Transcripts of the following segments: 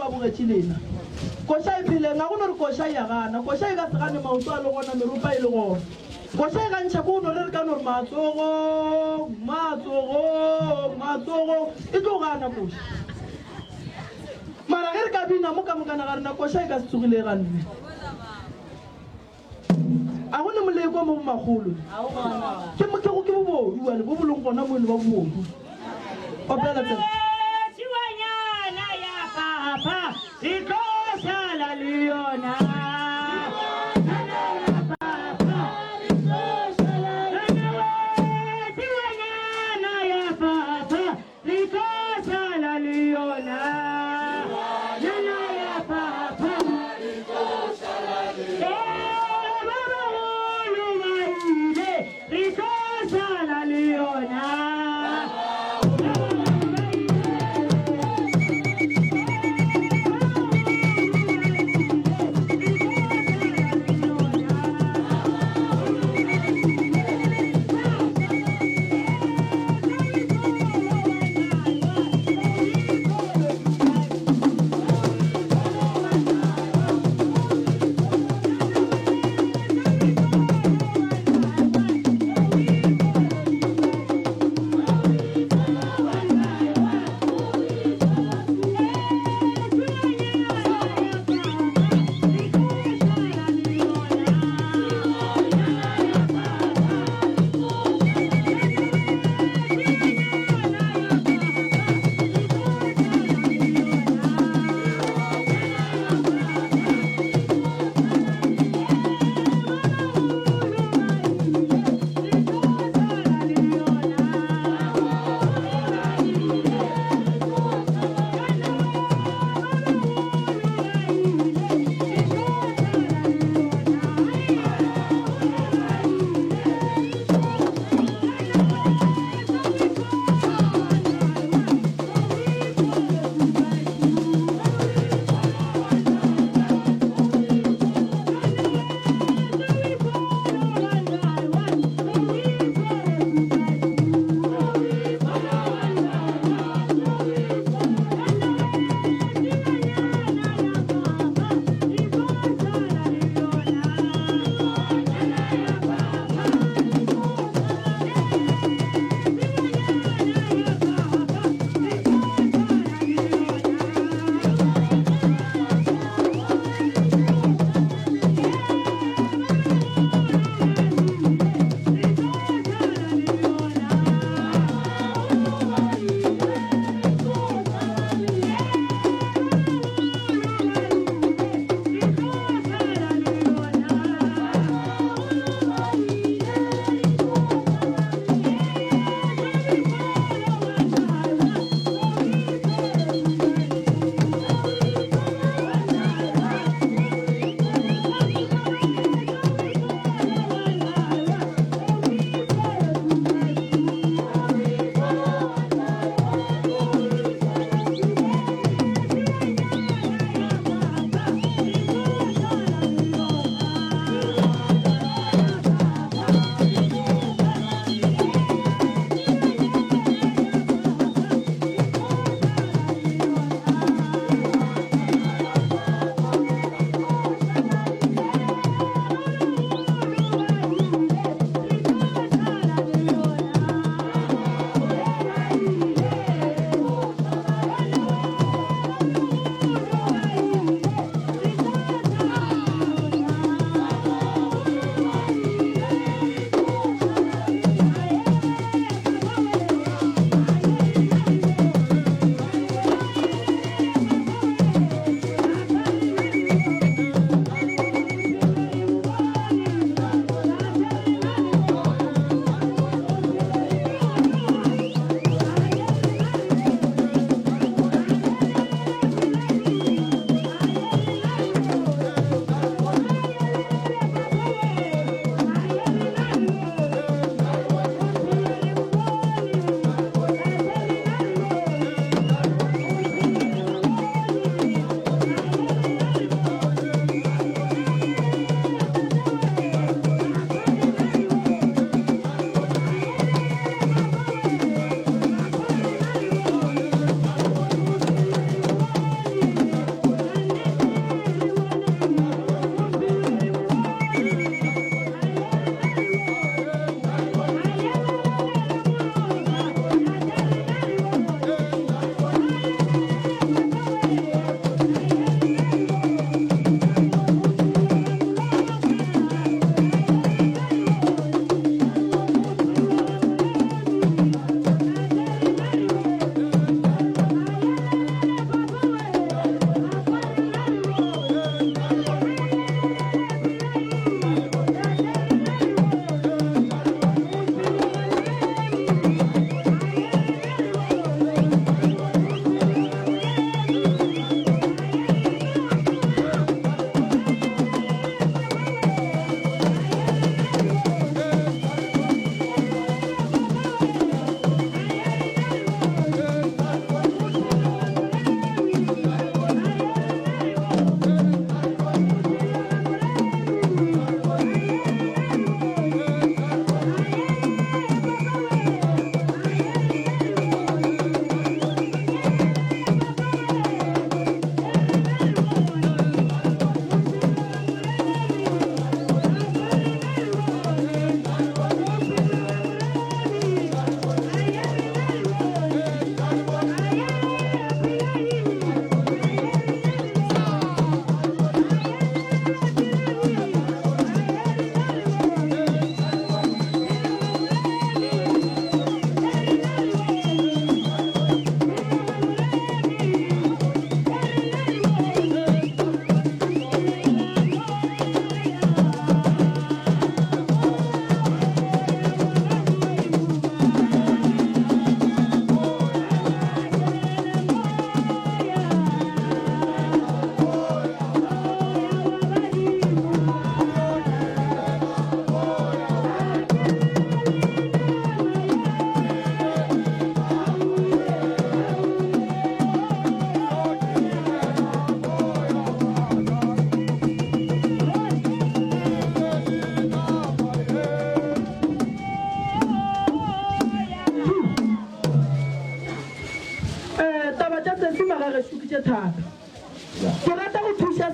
ba bogetše lena. Koša e pheleng, ga go no re koša e a gana. Koša e ka se gane maoto a le gona, meropa e le gona. Koša e gantšha ke go no re re ka no re matsogong, matsogong, matsogong, e tlo gana koša. Mara ge re ka bina mo ka mokana ga rena, koša e ka se tsogile e ganne. A go ne moleko mo bomakgolo? Ke mo ke go ke bobodu bjale bo bo leng gona mono ba bobodu. Opela tsela. Tšhiwanyana ya papa e tlo šala le yona. Tšhiwanyana ya papa Re tlo šala le yona Nana ya papa Ee, ba bagolo ba ile Re tlo šala le yona.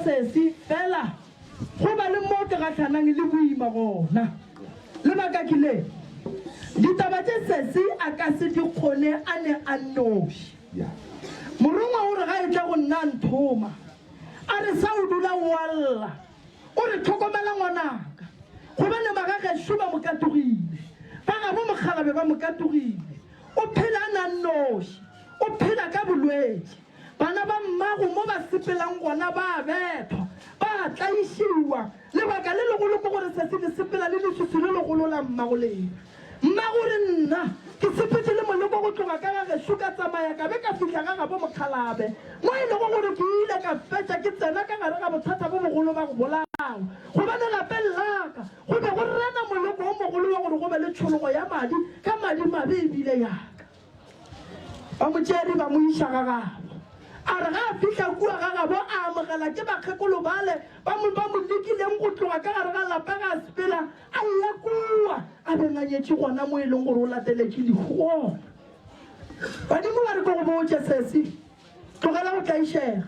sesi, fela go ba le mo ke gahlanang le boima gona. Lebaka ke le, ditaba tše sesi a ka se di kgone a ne a nnoši. Morongwa o re ga etla go nna a nthoma, a re sa o dula o a lla, o re hlokomela ngwanaka, gobane magagešo ba mo katogile, ba gabo mokgalabe ba mo katogile, o phela a na nnoši, o phela ka bolwetši. Bana ba mmago mo ba sepelang gona ba a bethwa, ba a tlaišiwa. Lebaka le legolo ke gore sesi le sepela le leswiswi le legolo la mmago lena. Mmago re, Nna ke sepetše le moleko go tloga ka ga gešo ka tsamaya ka be ka fihla ga gabo mokgalabe, mo e lego gore ke ile ka fetša ke tsena ka gare ga bothata bo bogolo ba go bolawa, gobane lapeng la ka go be go rena moleko o mogolo wa gore go be le tšhologo ya madi ka madimabe e bile ya ka. Ba mo tšere ba mo iša ga gabo. A re ge a fihla kua ga gabo a amogela ke bakgekolo bale ba mo ba mo lekileng go tloga ka gare ga lapa ge a sepela a eya kua a beng a nyetše gona mo e leng gore o lateletše lehu gona. Badimo ba re ke go botše sesi, tlogela go tlaišega.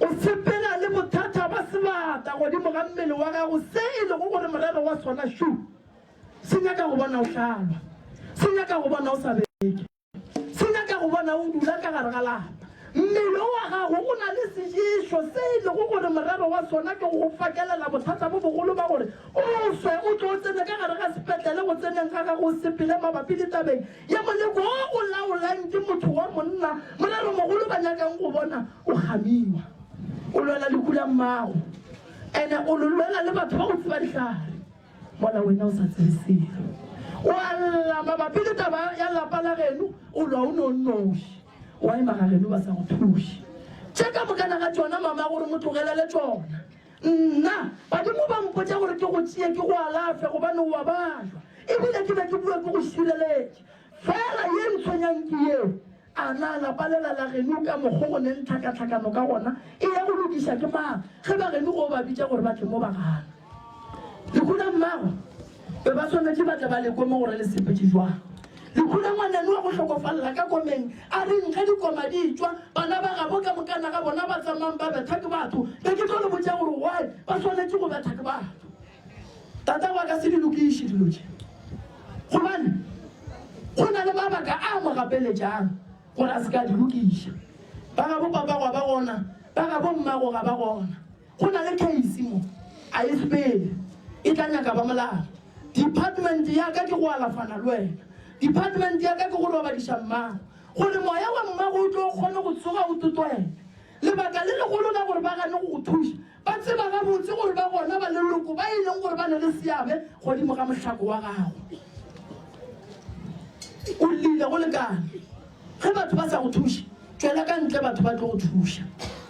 O sepela le bothata ba sebata godimo ga mmele wa gago se e lego gore morero wa sona šo. Se nyaka go bona o hlalwa. Se nyaka go bona o sa bereke. Se nyaka go bona o dula ka gare ga lapa. Mmele wa gago o na le seješo se e lego gore morero wa sona ke go go fakelela bothata bo bogolo ba gore o swe o tlo o tsene ka gare ga sepetlele go tseneng ga gago o sepele mabapi le tabeng ya moleko wo o laolang ke motho wa monna. Moreromogolo ba nyakang go bona o kgamiwa. O lwela lehu la mmago ene o le lwela le batho ba go tseba dihlare. Mola wena o sa tsebe selo. O a lla mabapi le taba ya lapa la geno, o lwa o no nnoši. Wa ema ga geno ba sa go thuše. Tše ka mokana ga tšona mama gore mo tlogelele tšona. Nna, badimo ba mpotša gore ke go tšee ke go alafe gobane o a bajwa. Ebile ke be ke bua ke go šireletše. Fela ye ntshwenyang ke ye, A na lapa lela la geno ka mokgo go neng tlhakatlhakano ka gona e ya go lokiša ke mang ge ba geno go ba bitša gore ba tle mo ba gana? Lehu la mmago be ba swanetše ba tle ba le kwe mo gore le sepetše jwang. Lehu la ngwaneno wa go hlokofalela ka komeng a reng ge dikoma di etšwa bana ba gabo ka mokana ga bona ba tsamayang ba betha ke batho be ke tlo le botša gore why ba swanetše go betha ke batho. Tatago a ka se di lokiše dilo tše, gobane go na le mabaka a mo gapeletšang gore a se ka di lokiša. Ba gabo papago ga ba gona, ba gabo mmago ga ba gona. Go na le case mo, a e sepele, e tla nyaka ba molao. Department ya ka ke go alafana le wena, department ya ka ke go robadiša mmago, gore moya wa mmago o tlo kgone go tsoga o totwele. Lebaka le legolo la gore ba gane go go thuša, ba tseba gabotse gore ba gona ba leloko ba e leng gore ba na le seabe godimo ga mohlako wa gago. O llile go lekane. Ge batho ba sa go thuše, tšwela ka ntle batho ba tlo go thuša.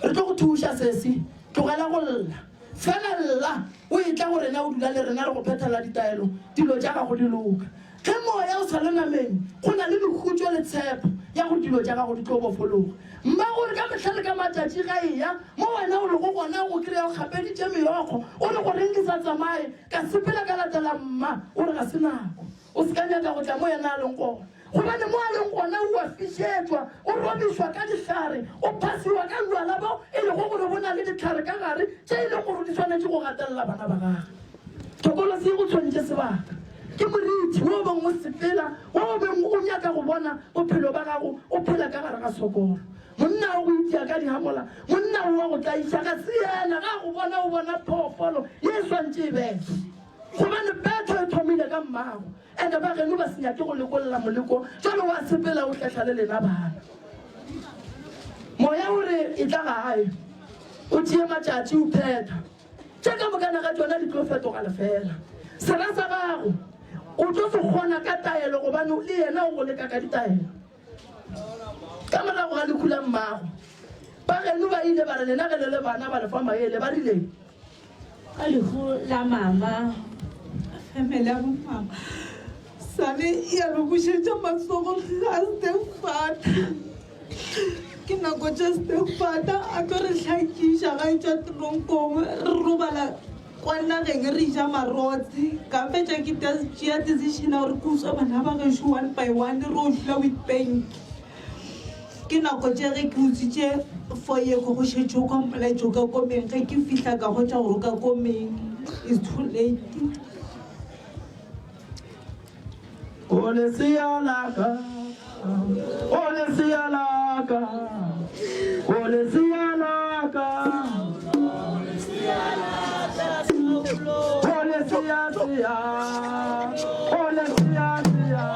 Re tlo go thuša sesi, tlogela go lla. Fela lla o etla go rena o dula le rena re go phethela ditaelo, dilo tša gago di loka. Ge moya o sa le nameng, go na le lehutšo le tshepo ya gore dilo tša gago di tlo bofologa. Mma o re ka mehla le ka matšatši ga eya mo wena o lego gona o kry-a o kgapeditše meokgo, o re goreng ke sa tsamaye ka sepela ka latela mma, o re ga se nako. O se ka nyaka go tla mo yena a leng gona, gobane mo a leng gona o a fišetšwa, o robišwa ka dihlare, o phasiwa ka bjala bo e lego gore bo na le dihlare ka gare tše e lego gore di swanetše go gatelela bana ba gagwe. Thokolosi e go tshwentše sebaka. Ke morithi wo o beng o sepela, wo o beng o nyaka go bona bophelo ba gago o phela ka gare ga sokolo. Monna o go itia ka dihamola, monna o wa go tlaiša, ga se yena, ga a go bona o bona phoofolo ye e swantše e bethwe. Gobane petho e thomile ka mmago, ene ba geno ba se nyake go lekolla moleko, jwale wa sepela o hlehla le lena bana. Moya o re etla gae, o tšee matšatši o phetha. Tše ka mokana ga tšona di tlo fetoga lefeela. Sera sa gago o tlo se kgona ka taelo, gobane le yena o go leka ka ditaelo. Ka morago ga lehu la mmago, ba geno ba ile ba re lena ge le le bana ba le fa maele, ba rileng? Ka lehu la mama, family ya bo mama sale ya re bušetša matsogo ga stepfather. Ke nako tša stepfather a tlo re hlakiša ga e tšwa tronkong, re robala kwa nageng re ja marotse. Ka fetša ke tšea decision ya gore ke utswa bana ba gešo one by one re o dula Witbank. Ke nako tše ge ke utswitše. Foyeko go šetše o kwa molaetšo ka komeng ge ke fihla ka hwetša gore o ka komeng is too late. O lesea la ka, o lesea la ka, o lesea la ka, o lesea sea, o lesea sea.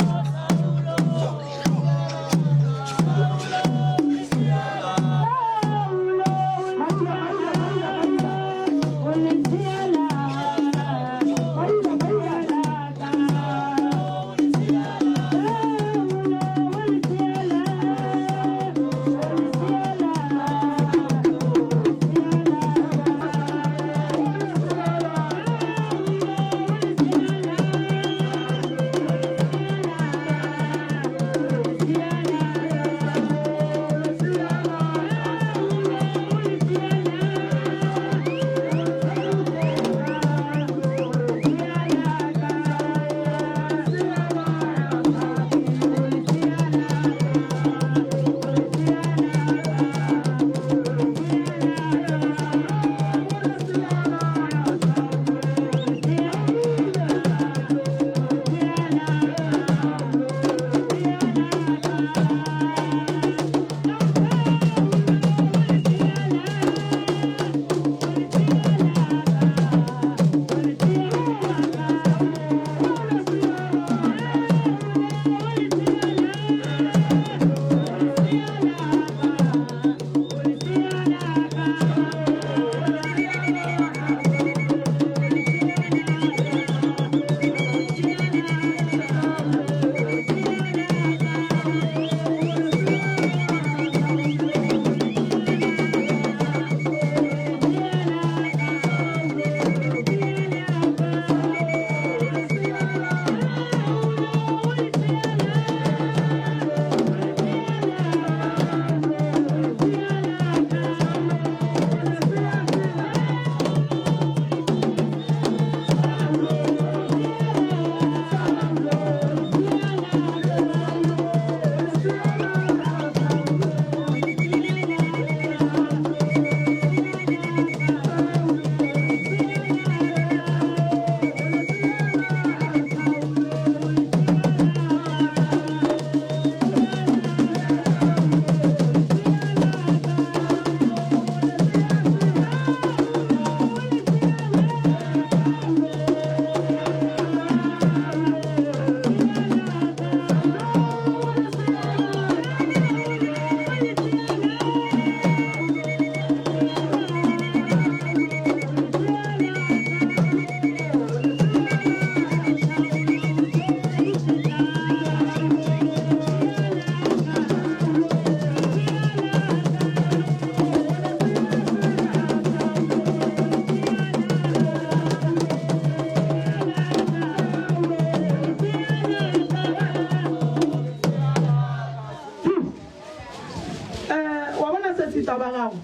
Eh, wa bona se taba gago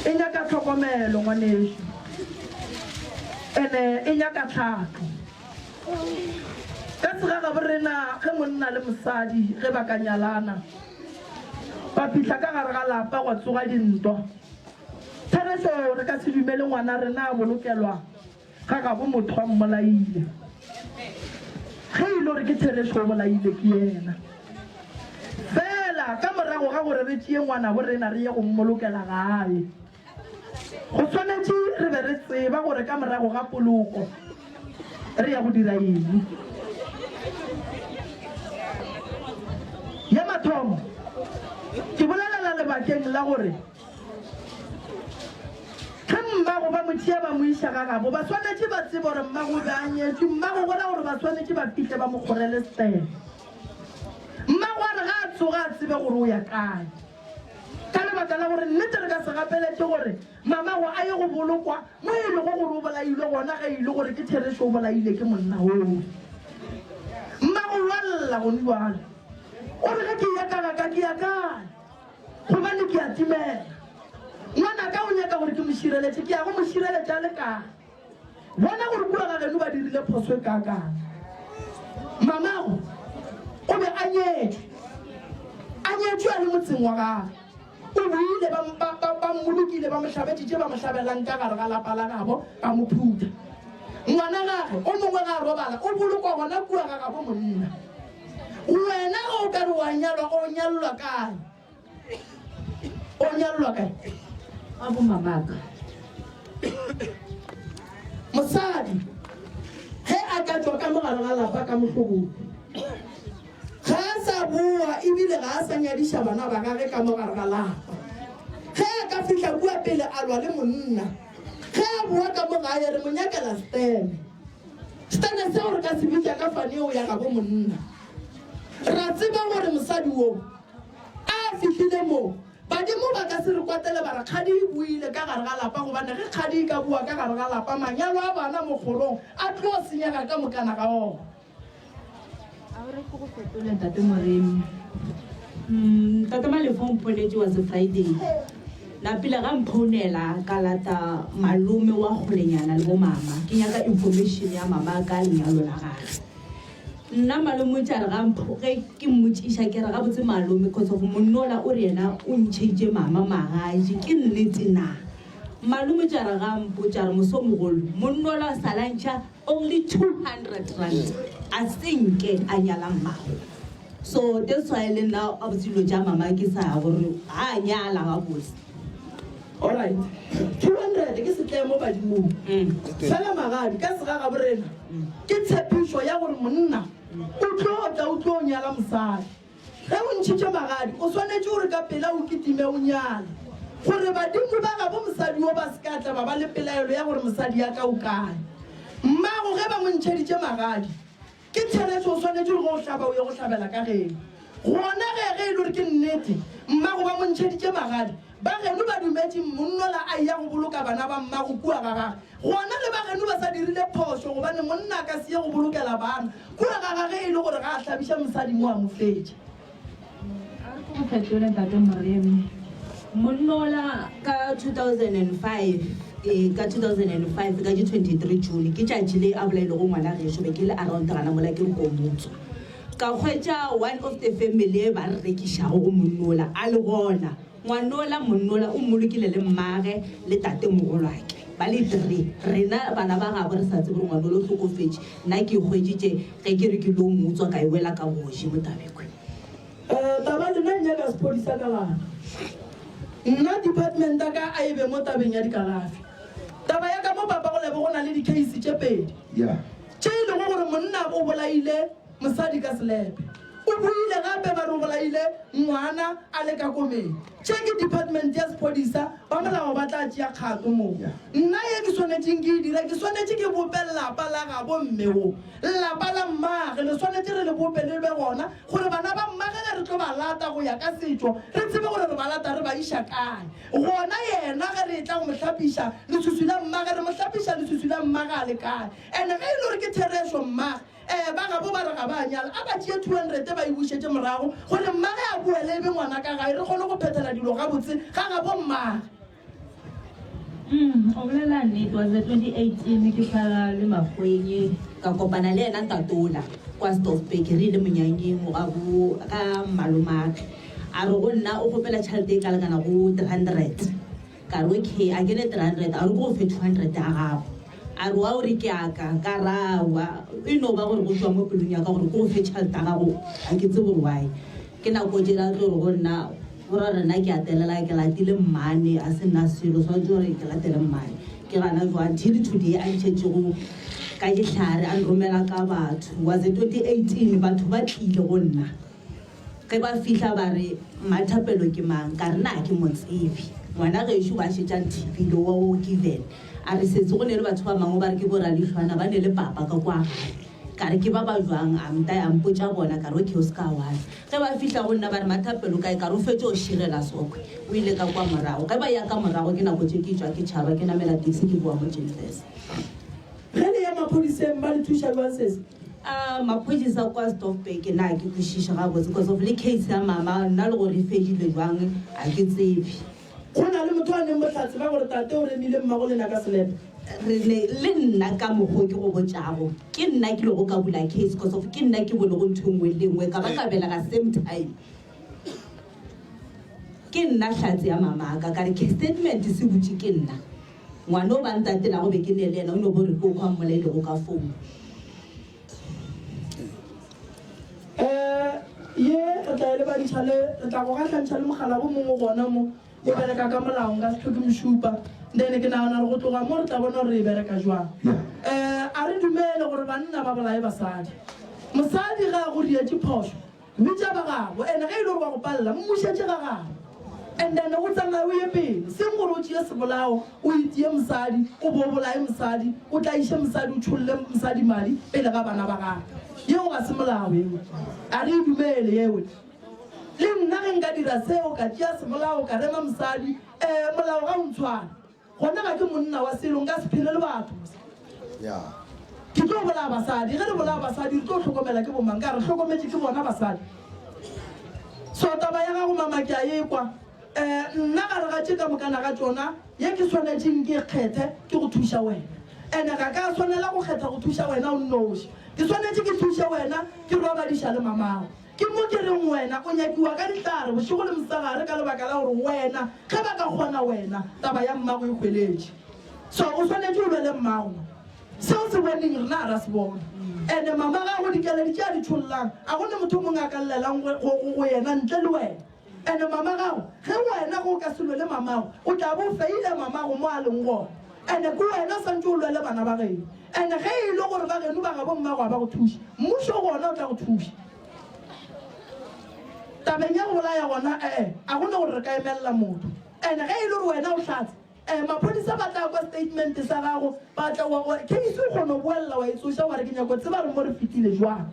e nyaka tlhokomelo ngwanešu ene e nyaka tlhahlo ka segagabo rena ge monna le mosadi ge ba ka nyalana ba fihla ka gare ga lapa gwa tsoga dintwa therešo re ka se dumele ngwana rena a bolokelwa Ga gabo motho a mmolaile. Ge e le gore ke therešo o bolaile ke yena. Fela ka morago ga gore re tšee ngwanabo rena re ye go mmolokela gae, go swanetše re be re tseba gore ka morago ga poloko re ya go dira eng. Ya mathomo, ke bolelela lebakeng la gore Ge mmago ba mo tšea ba mo iša ga gabo, ba swanetše ba tsebe gore mmago o be a nyetšwe. Mmago go ra gore ba swanetše ba fihle ba mo kgorele setele. Mmago a re ga a tsoga a tsebe gore o ya kae. Ka lebaka la gore nnete re ka se gapeletše gore mamago a ye go bolokwa mo e lego gore o bolailwe gona ge e le gore ke therešo o bolaile ke monna oo. Mmago o a lla gone bjale. O re ge ke eya ka ga ka ke ya kae? Gobane ke a timela. Ngwanaka o nyaka gore ke mo šireletše, ke ya go mo šireletša le kae? Bona gore kua ga geno ba dirile phoso e kaakang. Mamago o be a nyetšwe, a nyetšwe a le motseng wa gagwe. O boile, ba, ba, ba, ba mmolokile, ba mo hlabetše tše ba mo hlabelang ka gare ga lapa la gabo, ba mo phutha. Ngwana gagwe o mongwe ga a robala, o bolokwa gona kua ga gabo monna. Wena ge o ka re wa nyalwa, o nyalelwa kae? O nyalelwa kae? Ga bo mamaka. Mosadi ge a ka tšwa ka mogare ga lapa ka mohlobolo, ga a sa boa ebile ga a sa nyadiša bana ba gage ka mogare ga lapa. Ge a ka fihla kua pele a lwa le monna, ge a boa ka mo gae re mo nyakela stene. Stene seo re ka se bitša ka fane yeo ya gabo monna. Ra tseba gore mosadi wo a fihlile mo, badimo ba ka se re kwatele ba re kgadi e boile ka gare ga lapa gobane ge kgadi e ka boa ka gare ga lapa manyalo a bana mo kgorong a tlo senyega ka mokana ga ona. A o re ke go fetole Ntate Moremi. Ntate Malefo o mphounetše was a Friday. Napile ga mphounela ka lata malome wa kgolenyana le bo mama. Ke nyaka information ya mama ka lenyalo la gage. Nna malome o tša re ga mpho ge ke mmotšiša ke re gabotse malome cause of monnola o re yena o ntšheitše mama magaji ke nnete na? Malome o tša re ga mpotša re mosomogolo monnola o sala ntšha only 200 rand a se nke a nyala mmago so that's why le nna gabotse dilo tša mama ke sa gore ga a nyala gabotse. Alright. 200 ke setlemo badimong. Fela magadi ka segagabo rena ke tshepišo ya gore monna o tlo tla o tlo nyala mosadi. Ge o ntšhitše magadi o swanetše gore ka pela o kitime o nyale gore badimo ba gabo mosadi wo ba se ka tla ba ba le pelaelo ya gore mosadi ya ka o kae. Mmago ge ba mo ntšheditše magadi Ke therešo, o swanetše gore ge o hlaba o ye go hlabela ka geno. Gona ge, ge e le gore ke nnete, mmago ba mo ntšheditše magadi, ba geno ba dumetše monnola a eya go boloka bana ba mmago kua ga gage, gona le ba geno ba sa dirile phošo, gobane monna a ka se ye go bolokela bana kua ga gage e le gore ga a hlabiša mosadi mo a mo fetša. A re ke go fetole Ntate Moremi. Monnola ka 2005, ee ka 2005 ka di 23 June ke tšatši le a bolailego ngwana gešo, be ke le around gana mola ke re ko motswa. Ka hwetša one of the family e ba re rekišago go monnola a le gona. Ngwanola monnola o mmolokile le mmage le tatemogolwake ba le three. Rena bana ba gabo re sa tsebe gore ngwanola o hlokofetše. Nna ke hweditše ge ke re ke lo mo utswa ka e wela ka boji mo tabekwe. Taba lena e nyaka sephodisa ka gare. Nna department ya ka a e be mo tabeng ya dikalafi. Taba ya ka mo papa go lebo go na le di case tše pedi tše e lego gore monna o bolaile mosadi ka selepe. O boile gape ba re o bolaile ngwana a le ka komeng. Tše ke department ya sephodisa, ba molao ba tla tšea kgato moo. Nna ye ke swanetšeng ke e dire, ke swanetše ke bope lapa la gabo mme wo. Lapa la mmage le swanetše re le bope le be gona gore bana ba mmage ge re tlo ba lata go ya ka setšo re tsebe gore re ba lata re ba iša kae. Gona yena ge re etla go mo hlapiša leswiswi la mmage re mo hlapiša leswiswi la mmage a le kae. And ge e le gore ke therešo mmage Ee, ba gabo ba re ga ba nyala, a ba tšee 200 ba e bušetše morago gore mmage a boele e be ngwana ka gae, re kgone go phethela dilo gabotse ga gabo mmage. Umm o bolela nnete was the 2018 ke sa le Makgwenye ka kopana le yena ntatola kwa Stofberg re ile monyanyeng ga bo ga malomake a re go nna o kgopela tšhelete e ka lekana go 300 Ka re, Okay, a ke ne 300, a re ke go fe 200 ya gago. A re, Wa o re ke a ka? Ka re, Aowa, e no ba gore go tšwa mo pelong ya ka gore ke go fe tšhelete ya gago, ga ke tsebe gore why. Ke nako tšela a tlo re go nna, go ra gore nna ke a telela, ke latile mmane, a se nna selo, swanetše gore ke latele mmane. Ke gana jwang till today a ntšhetšego ka dihlare, a nromela ka batho. Was it 2018, batho ba tlile go nna. Ge ba fihla ba re, Mmathapelo ke mang? Ka re, Na ke mo tsebe. Ngwana gešo ba šetša nthibile wa o Given. A re, Setse go ne le batho ba mangwe ba re ke bo Ralihlwana ba ne le papa ka kwa gae. Ka re, Ke ba ba jwang? A mta a mpotša bona. Ka re, Okay, o se ka wala. Ge ba fihla go nna ba re, Mmathapelo o kae? Ka re, O fetše o širela sokwe. O ile ka kwa morago. Ge ba ya ka morago ke nako tše ke tšwa ke tšhaba ke namela taxi ke boa mo Jenkins. Ge le ya maphodiseng ba le thuša bjang sesi? A maphodisa kwa Stoffberg na ke kwešiše gabotse cause of le case ya mama nna le gore e fedile jwang a ke tsebe. Go na le motho a neng bohlatse ba gore tate o remile mmago lena ka selepe? Re ne le nna ka mokgo ke go botšago ke nna ke lego ka bula case cause of ke nna ke bonego ntho e nngwe le nngwe ka ba ka belega same time. Ke nna hlatse ya mamaka. Ka re, Ke statement se butše ke nna. Ngwana o ba ntatelago be ke ne le yena o no bo re ke o kwa mmolailego ka founu. Um ye re tla e lebantšha le, re tla go gahlantšha le mogala bo mongwe gona mo, o bereka ka molao, nka se hlwe ke mo šupa. Then ke nagana gore go tloga mo re tla bona gore re e bereka jwang. Um a re dumele gore banna ba bolaye basadi. Mosadi ge a go rietše phošo, Bitša ba gabo, and ge e le gore wa go palela, mmušetše ga gabo. And then o tsamaye o ye pele, seng gore o tšee sebolao, o itie mosadi, o bo o bolaye mosadi, o tlaiše mosadi, o tšholle mosadi madi pele ga bana ba gagwe. Yeo ga se molao yeo. A re e dumele yeo. Le nna ge nka dira seo, ka tšea sebolao, ka rema mosadi, eh, molao ga o ntshware. Gona ga ke monna wa selo, nka se phele le batho. Ke tlo bolaya basadi. Ge re bolaya basadi, re tlo hlokomela ke bomang? Ka re hlokometše ke bona basadi. So taba ya gago mama ke a e kwa. Um nna gare ga tše ka mokana ga tšona, ye ke swanetšeng ke e kgethe ke go thuša wena. And-e ga ka swanela go kgetha go thuša wena o nnoši. Ke swanetše ke thuše wena ke robadiša le mamago. Ke mo ke reng wena o nyakiwa ka dihlare bošego le mosegare ka lebaka la gore wena ge ba ka kgona wena taba ya mmago e hweletše. So o swanetše o lwele mmago. Se o se boneng rena ga ra se bona. Ene mama gago dikeledi tše a di tšhollang a go ne motho o mongwe a ka llelang go yena ntle le wena. Ene mama gago ge wena ge o ka se lwele mamago o tla be o feile mamago mo a leng gona. Ene ke wena o santše o lwele bana ba geno. Ene ge e le gore ba geno ba gabo mmago ga ba go thuše, mmušo gona o tla go thuša. Tabeng ya go bolaya gona, ee, a go na gore re ka emelela motho. Ene ge e le gore wena o hlatse, ee, maphodisa ba tla kwa statement sa gago, ba tla wa, wa, case o kgona go boelela wa e tsoša wa re ke nyako tseba re mo re fetile jwang.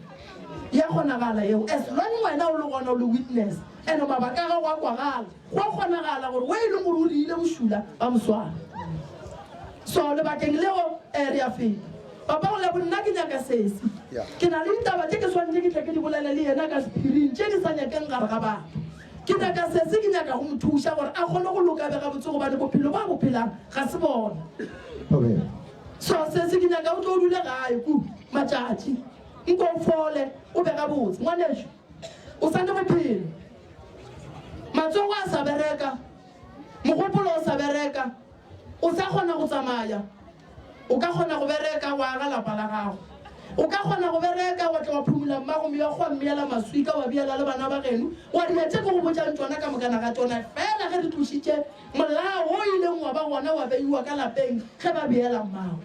Ya kgonagala yeo, as long wena o le gona o le witness, ene mabaka a gago a kwagala. Go a kgonagala gore wo e leng gore o dirile bošula ba mo sware. So lebakeng leo, ee, re a feta. Papa go Lebo, nna ke nyaka sesi. Ke na le ditaba tše ke swanetše ke tle ke di bolele le yena ka sephiring, tše di sa nyakeng gare ga batho. Ke nyaka sesi, ke nyaka go mo thuša gore a kgone go loka a be gabotse gobane bophelo bo a bo phelang ga se bona. So sesi, ke nyaka o tlo o dule gae ku matšatši, nko o fole, o be gabotse. Ngwanešu, o sa ne bophelo. Matsogo a sa bereka, mogopolo o sa bereka, o sa kgona go tsamaya, o ka kgona go bereka wa aga lapa la gago. O ka kgona go bereka wa tla wa phumula mmago meokgo, wa mmeela maswika, wa beela le bana ba geno, wa dira tše ke go botšang tšona ka mokana ga tšona. Fela ge re tlošitše molao wo ileng wa ba gona wa beiwa ka lapeng ge ba beela mmago.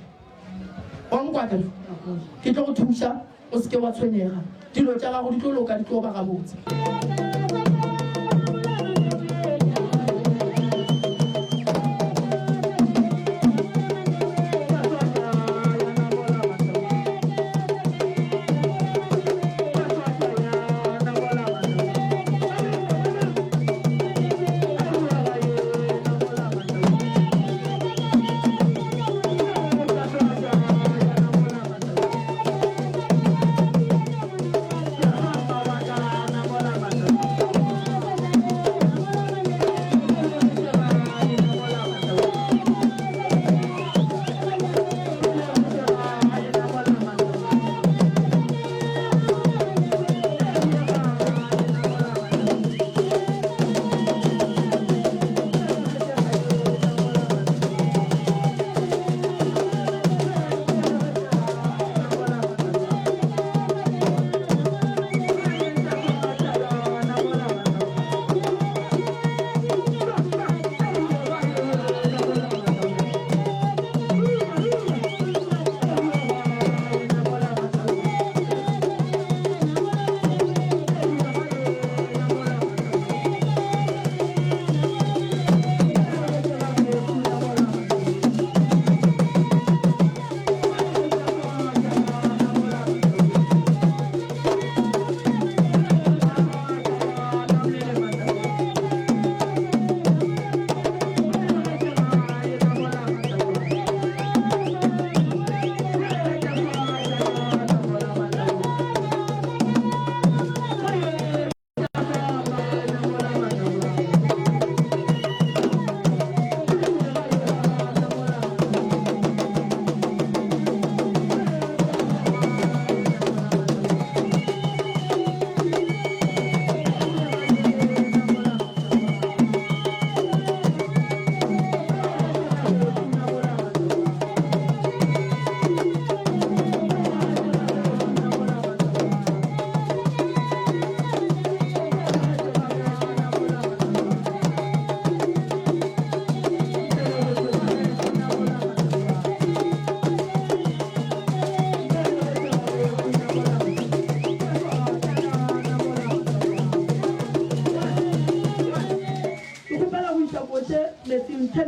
Wa nkwa akere? Ke tlo go thuša. O se ke wa tshwenyega, dilo tša gago di tlo loka, di tlo ba gabotse.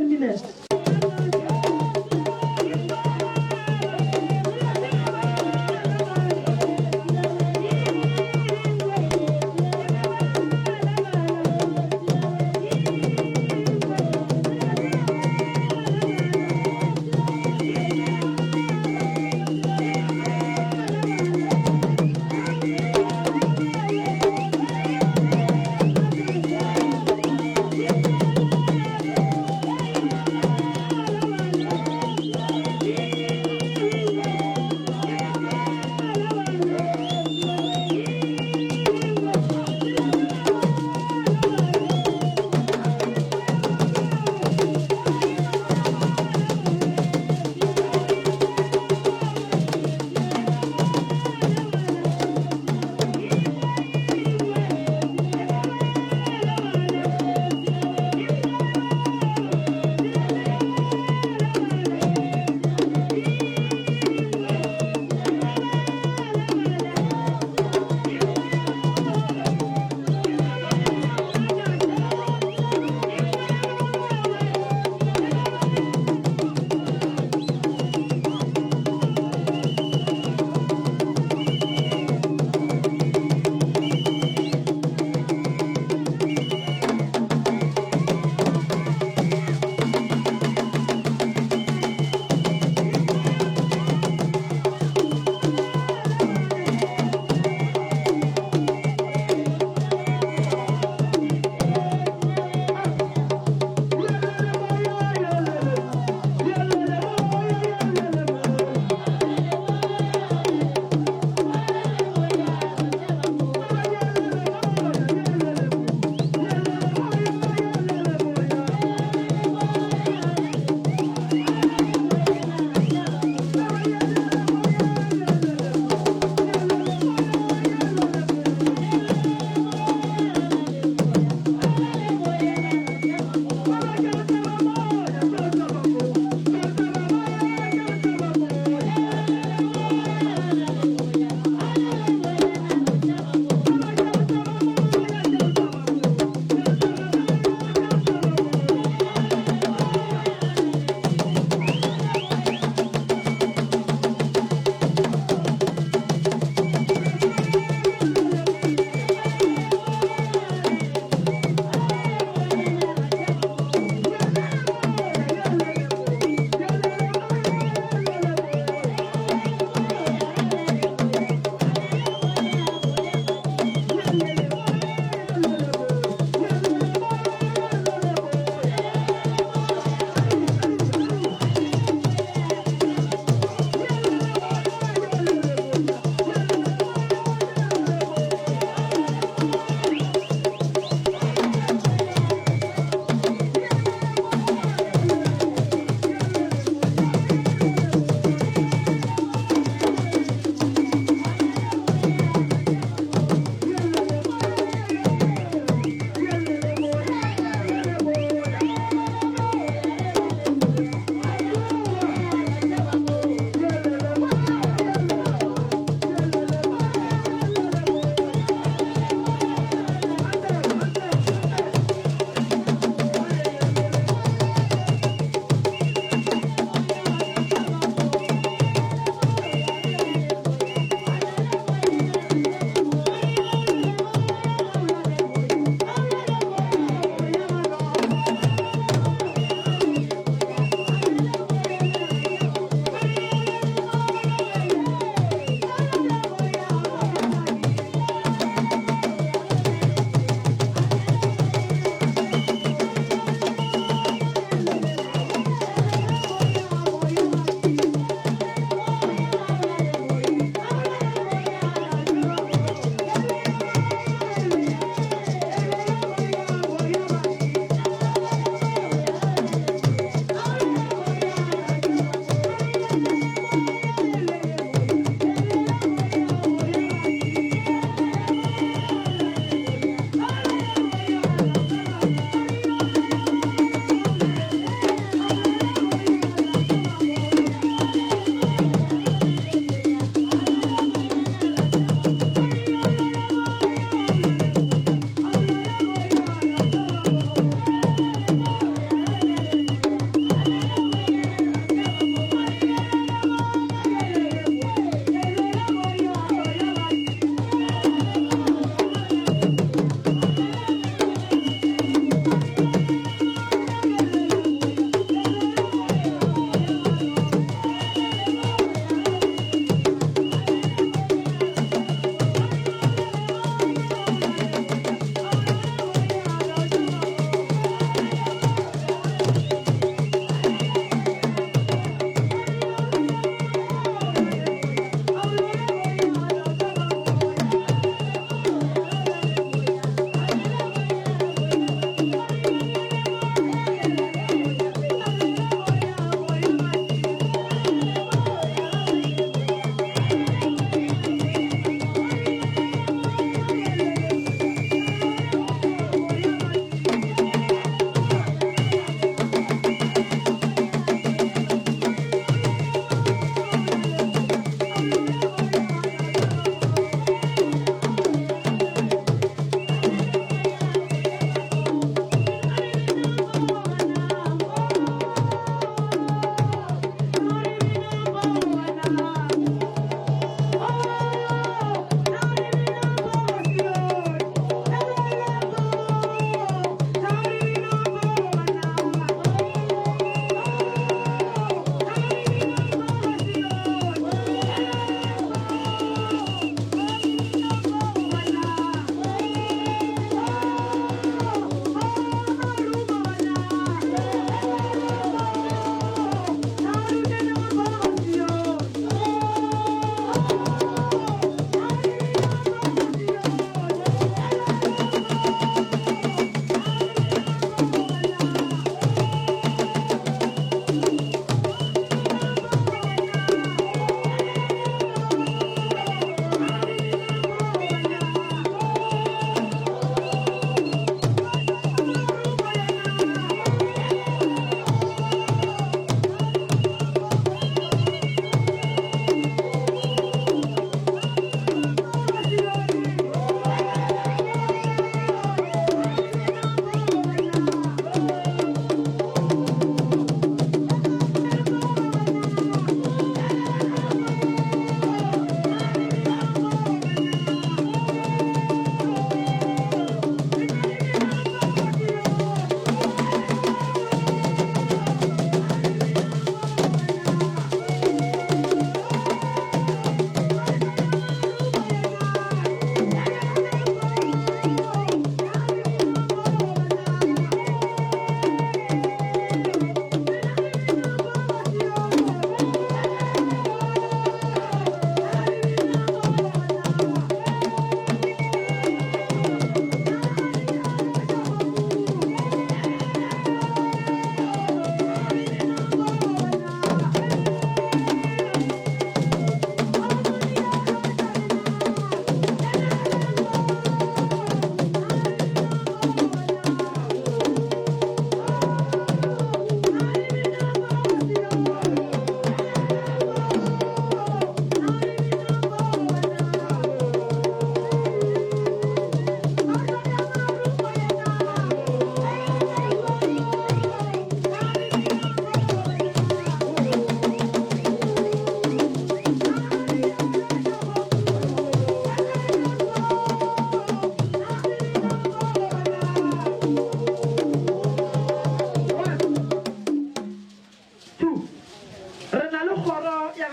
10 minutes.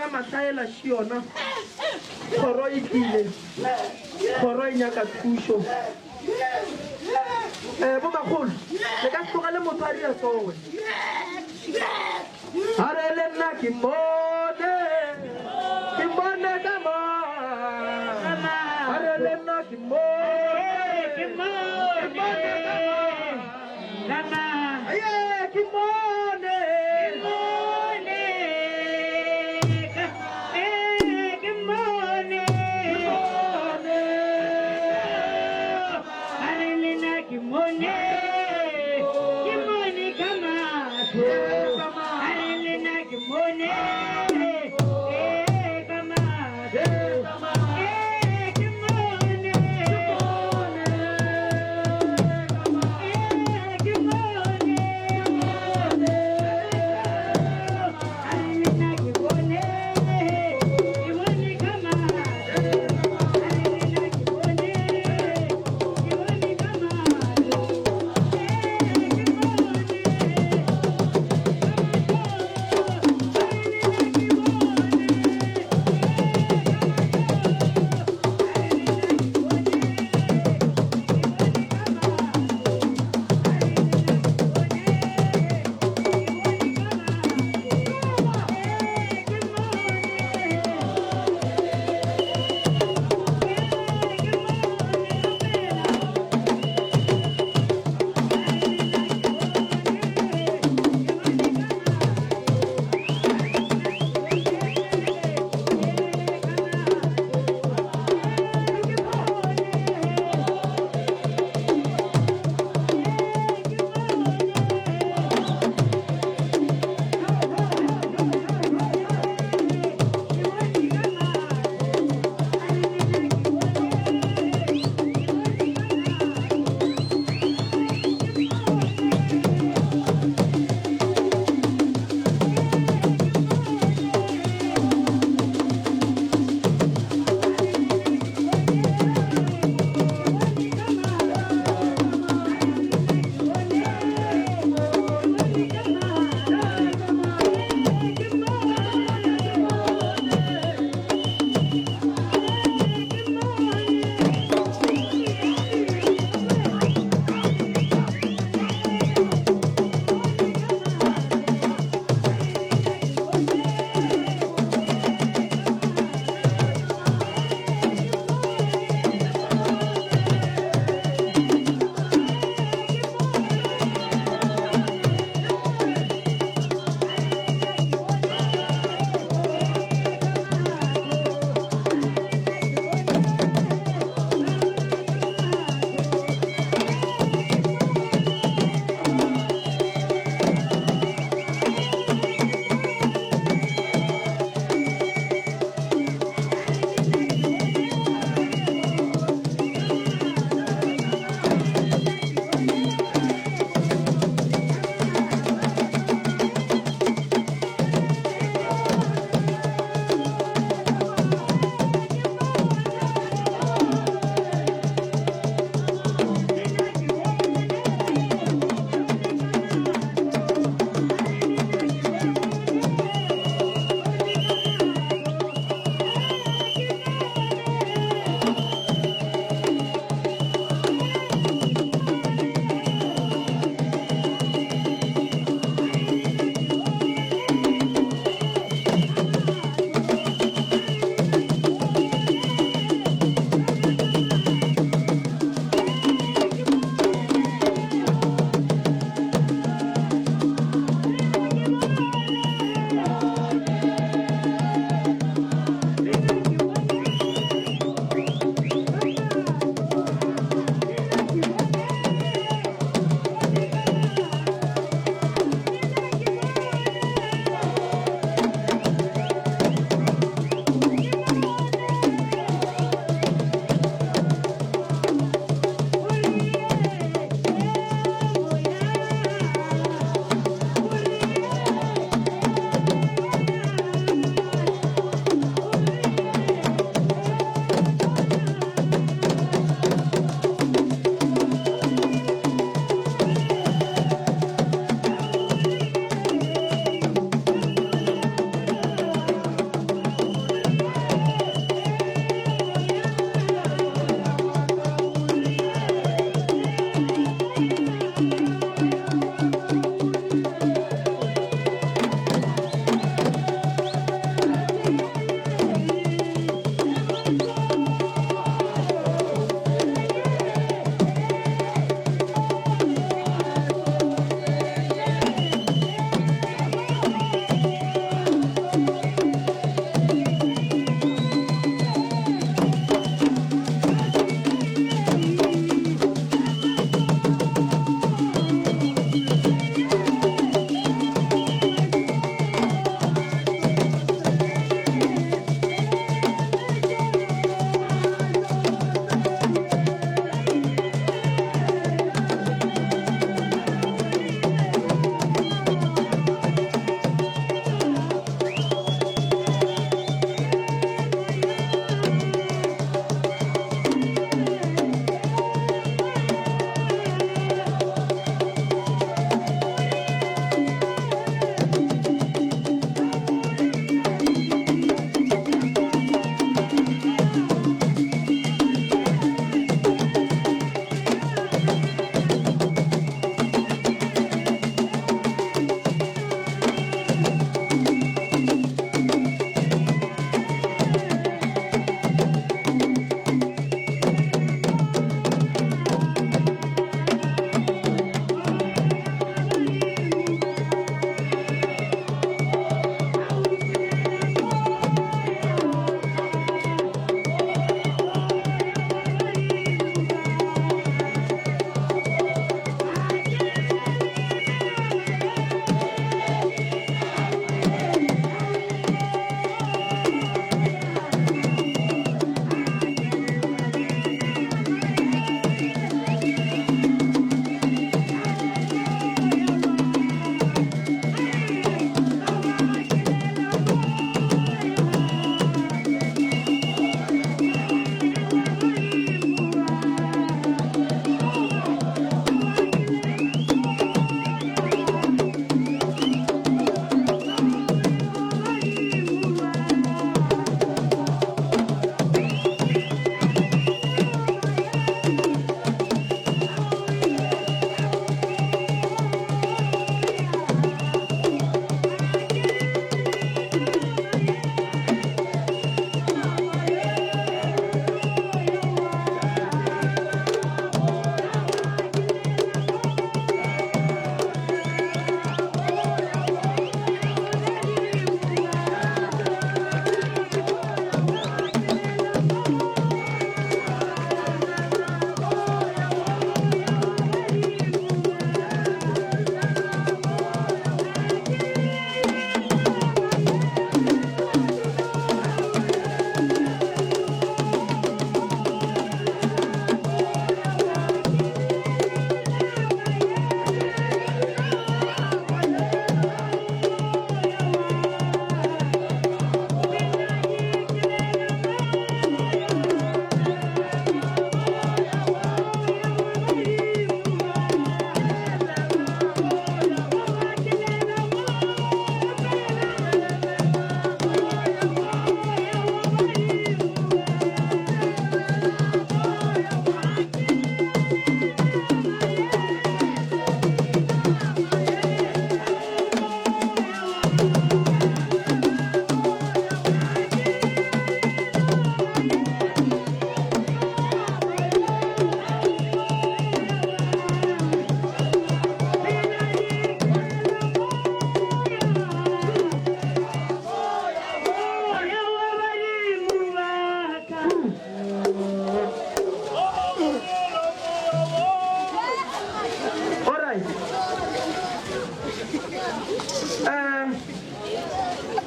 ga Mahlaela še yona. Kgoro e tlile. Kgoro e nyaka thušo. Eh, bomakgolo, le ka se tlogele motho a dira sowe. A re le nna ke mmone, ke mmone ka ma. A re le nna ke mmone, ke mmone ka ma. Aye, ke mmone.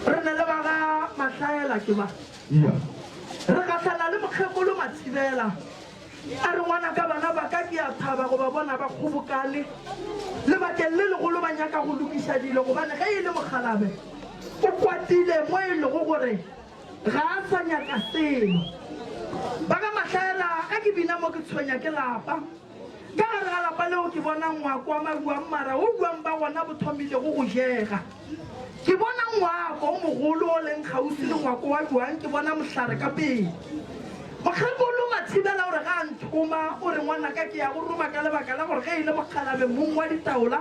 Re ne le ba ga Mahlaela ke ba. Re gahlana le mokgekolo Mathibela. A re, Ngwanaka, bana ba ka ke a thaba go ba bona ba kgobokane lebakeng le legolo ba nyaka go lokiša dilo gobane ge e le mokgalabe o kwatile mo e lego gore ga a sa nyaka selo. Ba ga Mahlaela, ge ke bina mo ke tshwenya ke lapa. Ka gare ga lapa leo ke bona ngwako wa maruang mara wo buang ba gona bo thomilego go jega. Ke bona ngwako o mogolo o leng kgauswi le ngwako wa buang ke bona mohlare ka pele. Mokgekolo Mathibela o re ga a nthoma o re ngwanaka ke ya go roma ka lebaka la gore ge e le mokgalabe mong wa ditaola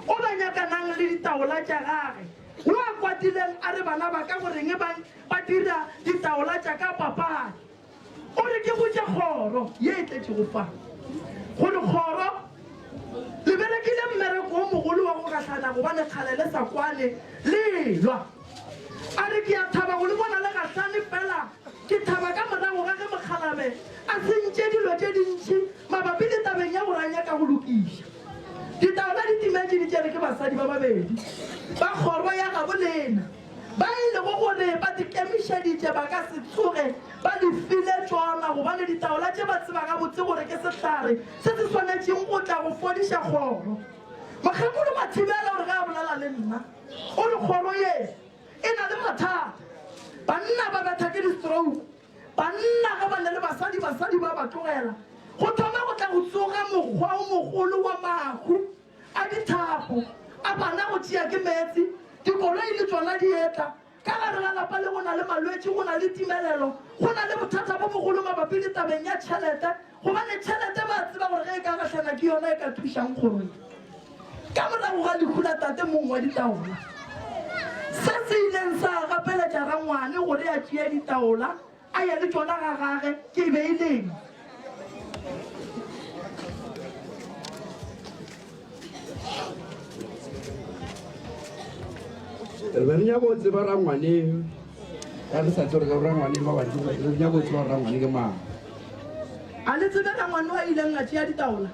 o ba nyakanang le ditaola tša gage wo a kwatileng a re bana ba ka goreng ba ba dira ditaola tša ka papadi. O re ke botše kgoro ye e tletšego fa gore kgoro le berekile mmereko o mogolo wa go gahlana gobane kgale le sa kwane le lwa. A re ke a thaba go le bona le gahlane fela ke thaba ka morago ga ge mokgalabje a sentše dilo tše dintši mabapi le tabeng ya gore a nyaka go lokiša ditaola di timetše di tšere ke basadi ba babedi ba kgoro ya gabo lena. Ba e lego gore ba di kemišeditše ba ka se tsoge ba di file tšona, gobane ditaola tše ba tseba gabotse gore ke sehlare se se swanetšeng go tla go fodiša kgoro. Mokgekolo Mathibela o re ge a bolela le nna, o re kgoro ye e na le mathata. Banna ba betha ke di-stroke, banna ge ba ne le basadi, basadi ba ba tlogela. Go thoma go tla go tsoga mokgwa o mogolo wa mahu. a dithapo, a bana go tšea ke meetse, dikoloi le tšona di etla. Ka gare ga lapa le go na le malwetši, go na le timelelo, go na le bothata bo bogolo mabapi le tabeng ya tšhelete, gobane tšhelete ba tseba gore ge e ka gahlana ke yona e ka thušang kgoro ye. Ka morago ga lehu la tate mong wa ditaola, se se ileng sa gapeletša rangwane gore a tšee ditaola A ye le tšona ga gage, ke e be e leng. Re be re nyaka go tseba rangwane, ka re sa tsebe gore rangwane ba bantši, re nyaka go tseba gore rangwane ke mang. A le tsebe rangwane wa ileng a tšea ditaola?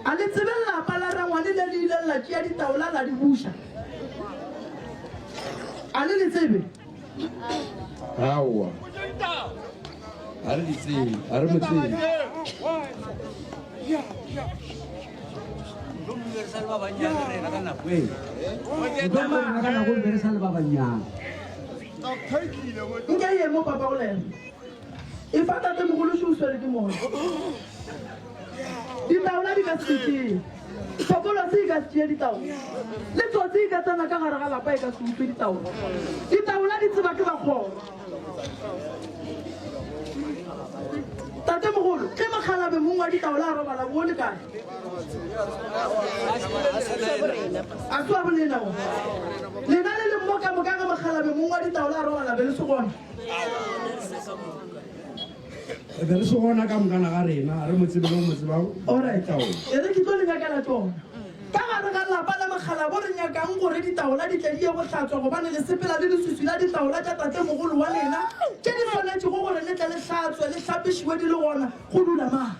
A le tsebe lapa la rangwane le le ileng la tšea ditaola la di buša? A le le tsebe? Aowa. Ga re di tsebe, ga re mo tsebe. Nke ye mo papa go lena. E fa tate mogolo šo o swere ke moya. Ditaola di ka se di tšee. Thokolosi e ka se tšee ditaola. Le tsotsi e ka tsena ka gare ga lapa e ka se utswe ditaola. Ditaola di tseba ke bakgoro. Tatemogolo, ge mokgalabe mong wa ditaola a robala, bo le kae? A se wa bolena go. Lena le leng mo ka moka ge mokgalabe mong wa ditaola a robala be le se gona. Re be re se gona ka mokana ga rena, re mo tsebe le go mo tseba. Alright, e re ke tlo le nyakela tšona. Ka gare ga lapa la mokgalabo re nyakang gore ditaola di tle di ye go hlatswa gobane le sepela le leswiswi la ditaola tša tatemogolo wa lena tše di swanetšego gore le tle le hlatswe le hlapišiwe di le gona. Go dula mang?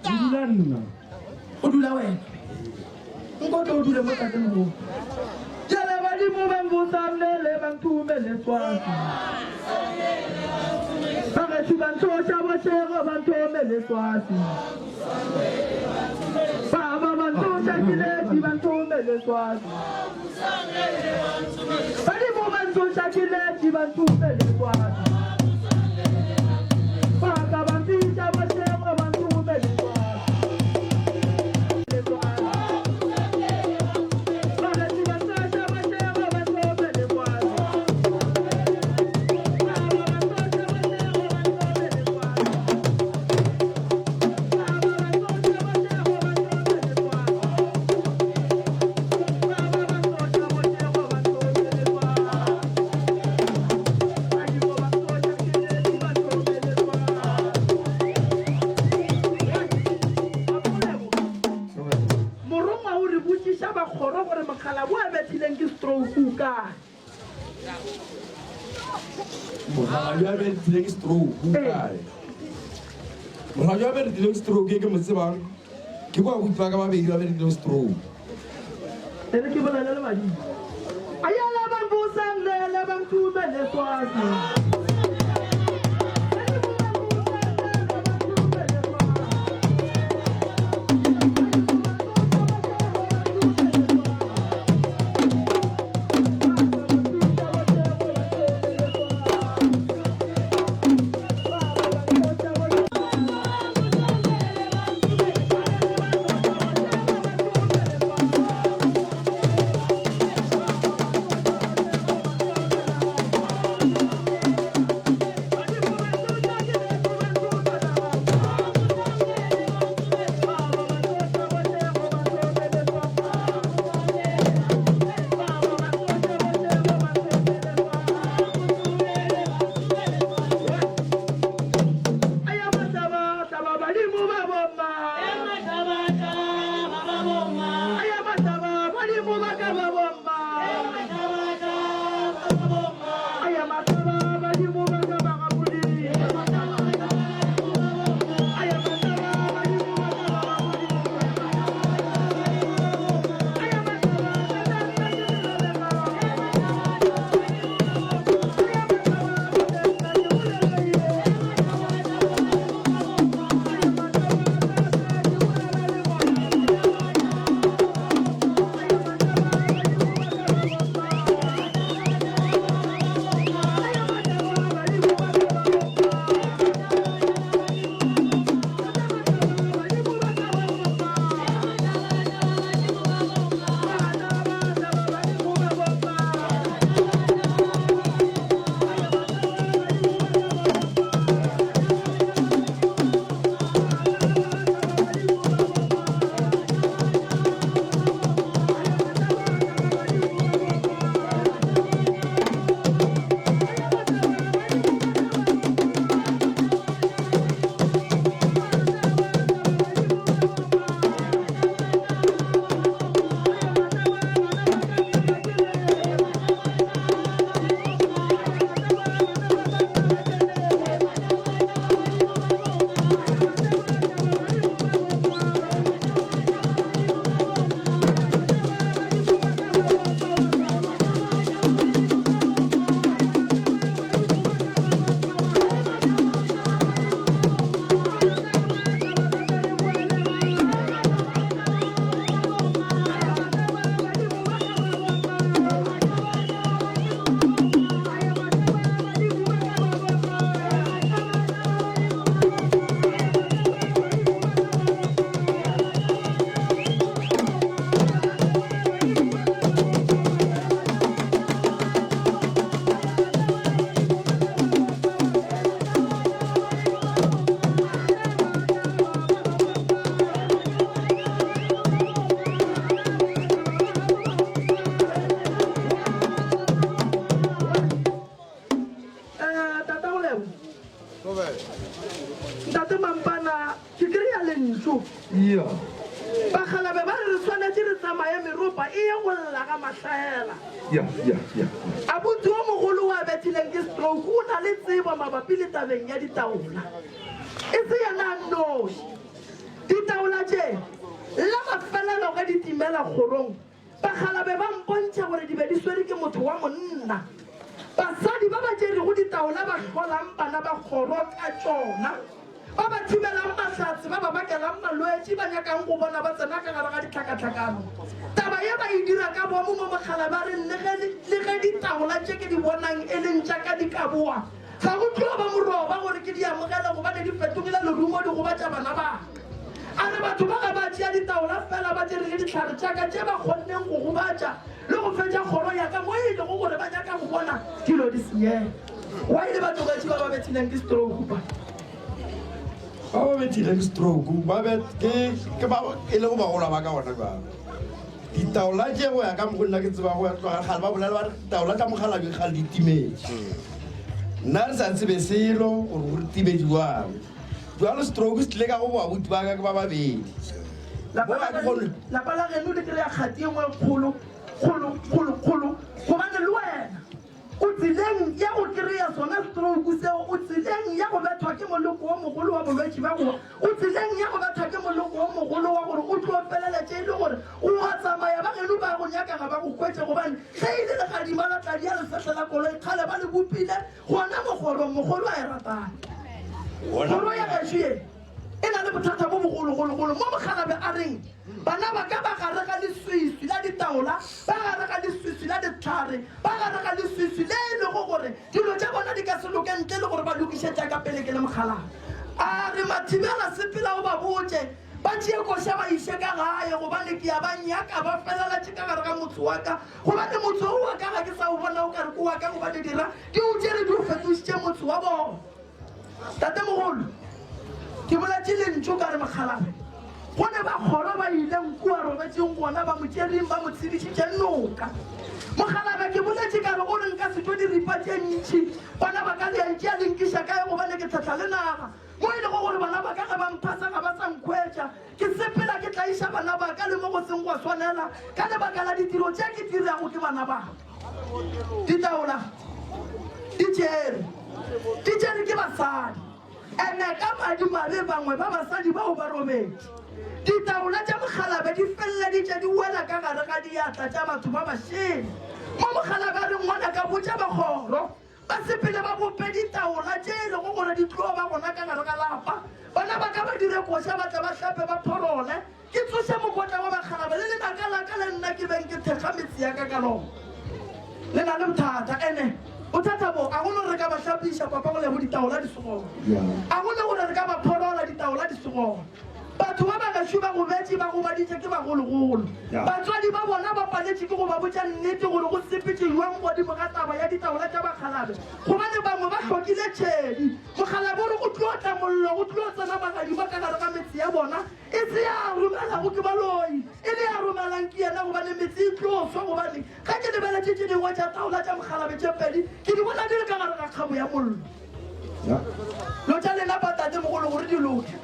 Go dula nna. Go dula wena. Nko tle o dule mo tatemogolo. Jale badimo ba mbusamele ba nthumele swasi. Bagešo ba ntloša bošego ba nthomele swasi. Baba ba ntloša kiletši ba nthomele swasi. Badimo ba ntloša kiletši ba nthomele swasi. Baka ba mpitša bošego ba nthomele swasi. Morongwa o re botšiša ba kgoro gore mokgalabo a bethileng ke stroke o kae. Mokgalabje a bethileng ke stroke o kae? Mokgalabje a bethileng stroke e ke mo tsebang ke kwa abuti ba ka babedi ba bethileng stroke. E re ke bolele le badimo. Ayala ba busang lele ba. nthumele Swazi. Eh, tata go lebo ntate mampana ke kry-a lentšu Yeah. bagalabe ba re re swanetše re tsamaye meropa e ye go lla ga mahlaela Yeah, yeah, yeah. abuti o mogolo wa bethileng ke stroke o na le tsebo mabapi le tabeng ya ditaola e se yena a nnoši ditaola tše la mafelelo ge di timela kgorong Bakgalabe ba mpontšha gore di be di swere ke motho wa monna. Basadi ba ba tšerego ditaola ba hlolang bana ba kgoro ka tšona, ba ba thibelang mahlatse, ba ba bakelang malwetši, ba nyakang go bona ba tsena ka gare ga ditlhakatlhakano. Taba ye ba e dira ka boomo mo mokgalabe a reng le ge le ge ditaola tše ke di bonang e leng tša ka di ka boa, ga go tlo ba moroba gore ke di amogele gobane di fetogile lerumo di gobatša bana ba ka. A re batho ba ga ba tšea ditaola fela, ba tšere le dihlare tša ka tše ba kgonneng go gobatša le go fetša kgoro ya ka mo e lego gore ba nyaka go bona dilo di senyega. Wa ile ba tlogetše ba ba bethileng ke stroke ba. Ba ba bethileng stroke ba be ke ke ba e lego bagolo ba ka gona jalo. Ditaola tše go ya ka mokgo nna ke tseba go ya tloga kgale ba bolela ba re ditaola tša mokgalabje kgale di timetše. Nna re sa tsebe selo gore go re timetše jwang. Bjalo stroke se tlile ka go babuti ba ka ke ba babedi. Lapa la geno, lapa la geno le kry-a kgati e nngwe kgolo, kgolo, kgolo, kgolo, gobane le wena o tseleng. tseleng ya go kry-a sona stroke seo, o tseleng ya go bethwa ke moloko o mogolo wa bolwetši bja go wa, o tseleng ya go bethwa ke moloko o mogolo wa gore o tlo feleletše e le gore o a tsamaya, ba geno ba go nyaka ga ba go hwetše gobane ge e le legadima la tladi ya lefehla la koloi kgale ba le bopile gona mokgorong, mogolo a e ratane. Kgoro ya gešo ye e na le bothata bo bogologologolo mo mokgalabje a reng bana ba ka ba gare ga leswiswi la ditaola, ba gare ga leswiswi la dihlare, ba gare ga leswiswi le e lego gore dilo tša bona di ka se loke ntle le gore ba lokiše tša ka pele ke le mokgalabje. A re, Mathibela, sepela o ba botše ba tšee koša ba iše ka gae, gobane ke a ba nyaka ba felelatše ka gare ga motse wa ka, gobane motse wo wa ka ga ke sa o bona o ka re ke wa ka, gobane dira di o tšere di o fetošitše motse wa bona. Tatemogolo, ke boletše lentšu ka re mokgalabje, go ne ba kgoro ba ileng kua robetšeng gona ba mo tšereng ba mo tshedišitše noka. Mokgalabje, ke boletše ka re o re nka se tšwe diripa tše ntši, bana ba ka le a ntšea le nkiša kae gobane ke tlhahla le naga, mo e lego gore bana ba ka ge ba mphasa ga ba sa nkhwetša, ke sepela ke tlaiša bana ba ka le mo go seng gwa swanela ka lebaka la ditiro tše ke dirago ke bana ba ka. Ditaola di tšere, di tšere ke basadi. Ene ka madimabe bangwe ba basadi bao ba robetše. Ditaola tša mokgalabje di feleleditše di wela ka gare ga diatla tša batho ba bašele. Mo mokgalabje a re, Ngwanaka botša bakgoro ba sepele ba bope ditaola tše e lego gore di tlo ba gona ka gare ga lapa. Bana ba ka ba dire koša ba tle ba hlape ba phorole. Ke tsoše mokotla wa bakgalabje le lenaka la ka le nna ke beng ke thekga metse ya ka ka lona. Le na le bothata, ene bothata bo a go no re ka ba hlapiša papa go lego ditaola di se gona. A go no gore re ka ba phorola ditaola di se gona. Batho ba ba gešo ba gobetše ba gobaditše ke bagologolo. Batswadi ba bona ba paletše ke go ba botša nnete gore go sepetše bjang godimo ga taba ya ditaola tša bakgalabje gobane bangwe ba hlokile tšhedi. Mokgalabje o re go tlo tla mollo go tlo tsena magadima ka gare ga metse ya bona. E se ya romelago ke baloi, e le ya romelang ke yena, gobane metse e tlo swa. Gobane ge ke lebeletše tše dingwe tša taola tša mokgalabe tše pedi, ke di bona di le ka gare ga kgabo ya mollo. Lo tša lena ba tatemogolo gore di loke.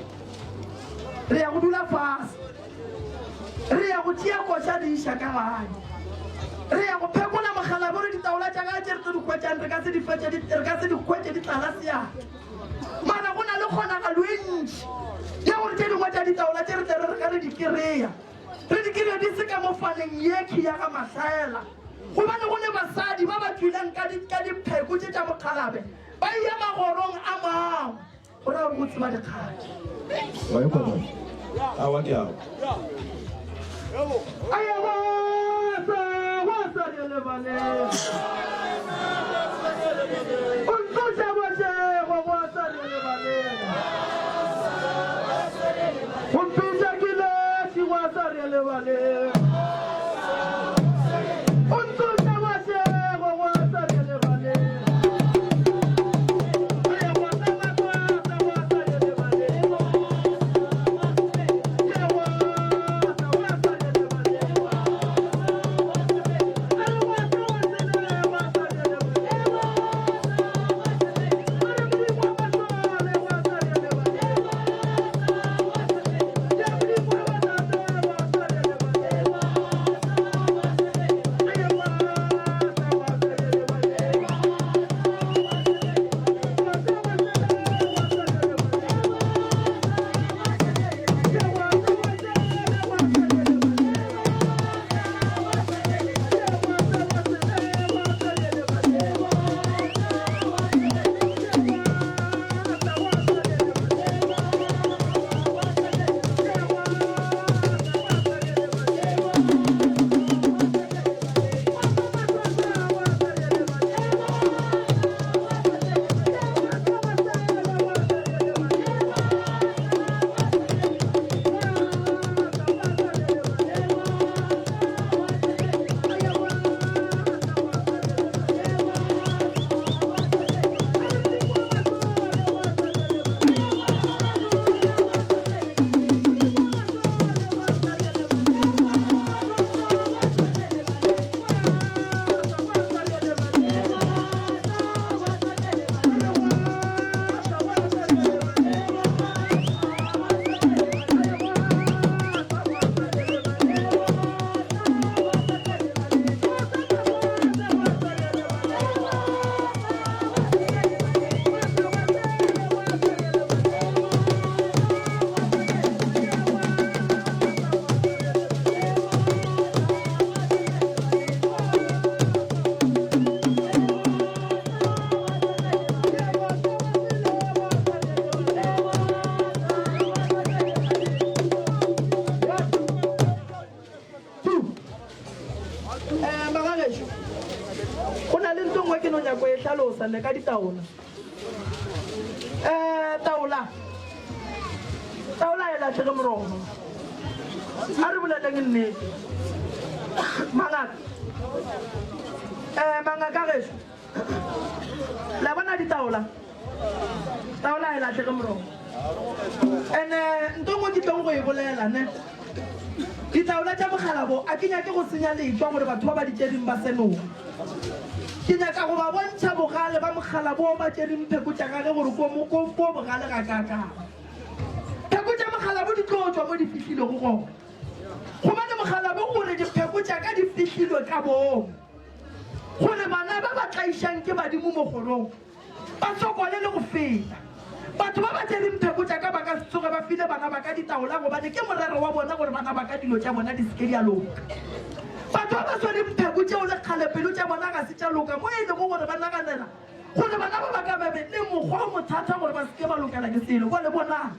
Re ya go dula fase, re ya go tšea koša re iša ka gae, re ya go phekola mokgalabe gore ditaola tša gae tše re tlo di hwetšang re ka se di fetše, re ka se di hwetše di tlala seatla. Mara go na le kgonagalo e ntši ya gore tše dingwe tša ditaola tše re tle re re ge re di kereya, re di kereye di se ka mo faneng yekhwi ya ga Mahlaela. Gobane go ne basadi ba ba tšwileng ka di, ka dipheko tše tša bokgalabe ba eya magorong a mangwe. Go raya gore o tseba dikgadi. Wa e kwa bana? Awa ke ao. Aye gwasa, gwasa re lebaleng. O ntsoša bošego, gwasa re lebaleng. O mpitša ke lesi, gwasa re lebaleng. O ntsoša bošego, gwasa re lebaleng. Aye gwasa makwasa, gwasa re lebaleng. na le nto nngwe ke no nyako e hlalosa ne ka ditaola. Um taola taola e latlhege morogo. A re boleleng nnete. Mangaka. Um mangaka gešo. La bona ditaola? Taola e latlhege morogo. Ene nto nngwe ke tlong go e bolela ne. Ditaola tša mokgalabo a ke nyake go senya letšwa gore batho ba ba di tšereng ba senoge. Ke nyaka go ba bontšha bogale ba mokgalabo ba tšereng pheko tša gage gore ko ko ko bogale ga kaakang. Pheko tša mokgalabo di tlo tšwa mo di fihlilego gona. Gobane mokgalabo o re dipheko tša ka di fihlilwe ka boomo. Gore bana ba ba tlaišang ke badimo mo kgorong ba sokole le go feta. Batho ba ba tšereng pheko tša ka ba ka se tsoge ba file bana ba ka ditaola gobane ke morero wa bona gore bana ba ka dilo tša bona di se ke di a loka. Batho ba ba swereng pheko tšeo le kgale pelo tša bona ga se tša loka mo e lego gore ba naganela gore bana ba ba ka ba be le mokgwa o mothata gore ba se ke ba lokela ke selo. Bjale bonang.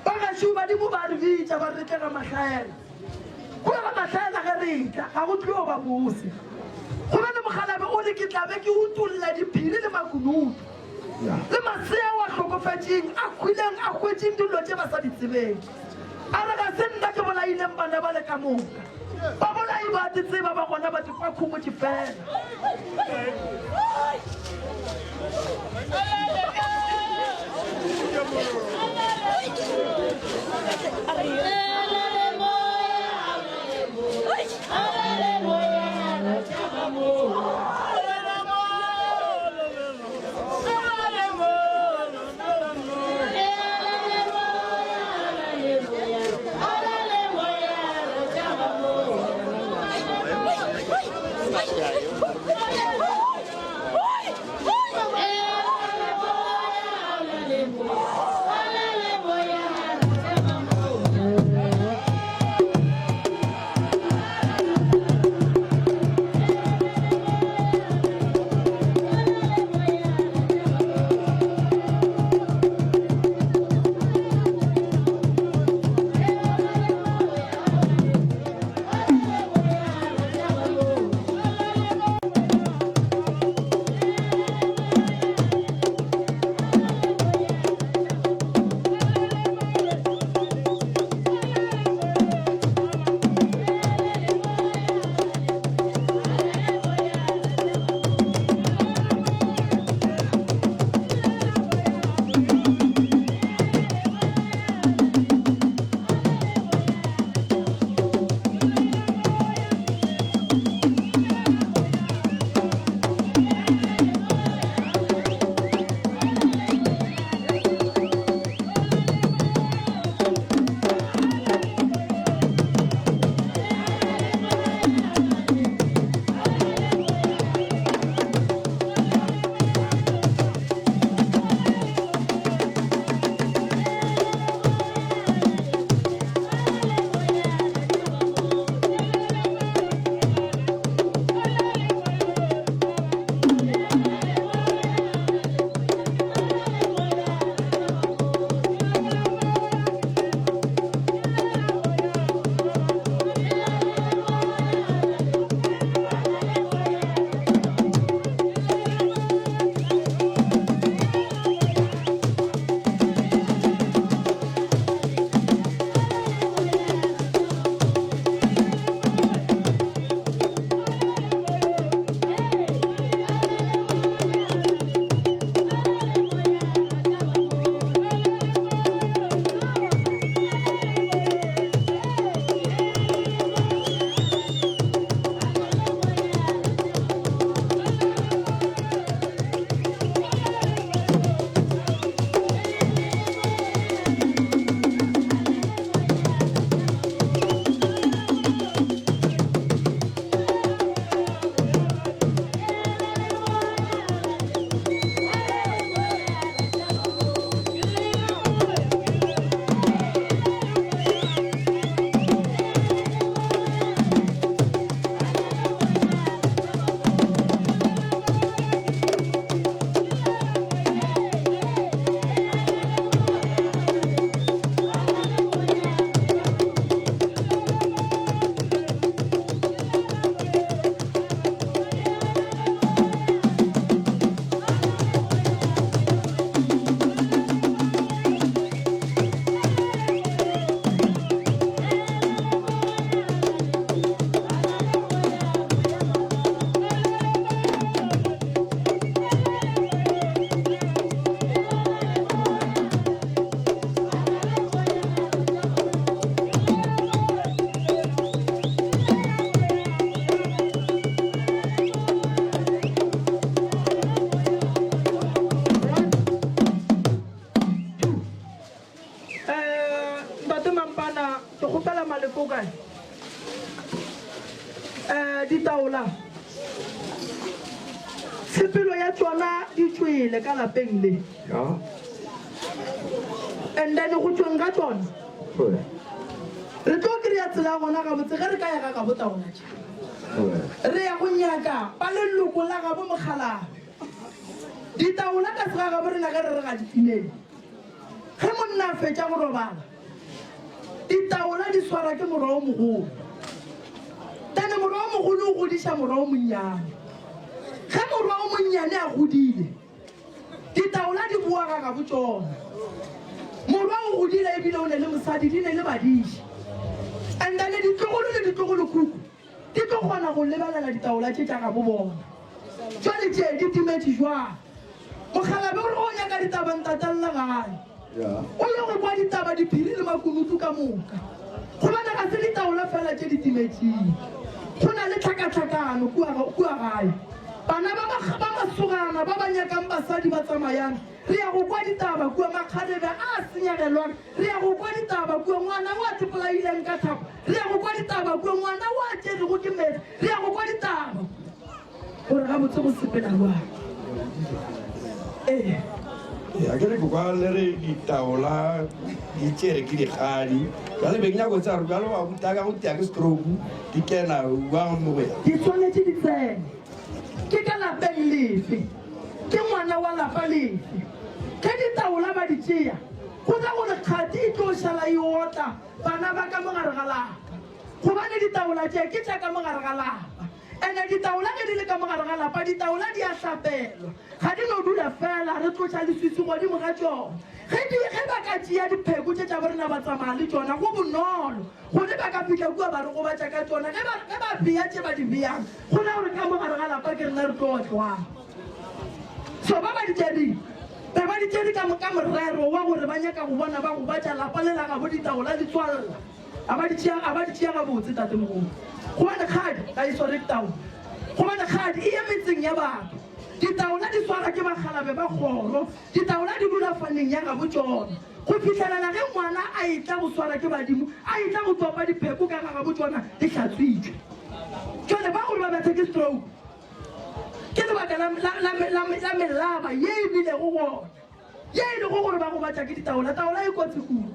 Ba gešo badimo ba re bitša ba re tle ga Mahlaela. Kua ga Mahlaela ge re etla ga go tlo ba bose. Gobane mokgalabje o re ke tla be ke utolla diphiri le makunutu. Le masea ao a hlokofetšeng, a hwileng, a hwetšeng dilo tše ba sa di tsebeng. A re ga se nna ke bolaileng bana bale ka moka. Babolai ba di tseba ba gona ba di kwa khomotše fela. Tshepelo ya tšona di tšwele ka lapeng le. Ya. And then go tšweng ga tšona, re tlo kry-a tsela ya gona gabotse ge re ka ya ga gabo taola tše. Re ya go nyaka ba leloko la gabo mokgalabje. Ditaola ka segagabo rena ge re re ga di timele. Ge monna a fetša go robala, ditaola di swara ke morwa o mogolo. Then morwa o mogolo o godiša morwa o monnyane. Ge morwa o monnyane a godile, ditaola di boa ga gabo tšona. Morwa o godile ebile o ne le mosadi, di ne le badiši. And then ditlogolo le ditlogolokhukhu di tlo kgona go lebelela ditaola tše tša gabo bona. Jwale tše di timetše jwang? Mokgalabje o re go nyaka ditaba ntatella gae. O ye go kwa ditaba diphiri le makunutu ka moka. Gobane ga se ditaola fela tše di timetšeng. Go na le tlhakatlhakano kua, kua gae. Bana ba, ba masogana ba ba nyakang basadi ba tsamayang, re ya go kwa ditaba kua. Makgarebe a a senyegelwang, re ya go kwa ditaba kua. Ngwana o a tepolaileng ka thapo, re ya go kwa ditaba kua. Ngwana o a tšerego ke meetse, re ya go kwa ditaba. Gore gabotse go sepela bjang. Ee. A ke re ke kwa le re ditaola di tšere ke dikgadi bjale be ke nyako tseba gore bjale wa ruta ka go tia ke stroke di kena bjang mo go yena. Di swanetše di tsene. Ke ka lapeng lefe? Ke ngwana wa lapa lefe? Ge ditaola ba di tšea, go ra gore kgati e tlo šala e otla bana ba ka mo gare ga lapa. Gobane ditaola tše ke tša ka mo gare ga lapa. Ene ditaola ge di le ka mo gare ga lapa, ditaola di a hlapelwa. Ga di no dula feela, re tloša leswiswi godimo ga tšona. Ge di, ge ba ka tšea dipheko tše tša borena ba tsamaya le tšona, go bonolo gore ba ka fihla kua ba re gobatša ka tšona. Ge ba, ge ba bea tše ba di beang, go ra gore ka mo gare ga lapa ke rena re tlo otlwang. So ba ba di tšereng, be ba di tšere ka, ka morero wa gore ba nyaka go bona ba gobatša lapa le la gabo ditaola di tswalla. A ba di tšea, a ba di tšea gabotse, tatemogolo. Gobane kgadi ga e sware ditaola. Gobane kgadi e ya metseng ya batho. Ditaola di swara ke bakgalabe ba kgoro. Ditaola di dula faneng ya gabo tšona. Go fihlelela ge ngwana a etla go swara ke badimo, a etla go topa dipheko ka ga gabo tšona di hlatswitšwe. Tšwale ba gore ba bethe ke stroke ke lebaka la, la, la, la, la melaba ye e bilego gona. Ye e lego gore ba gobatša ke ditaola. Taola e kotsi kudu.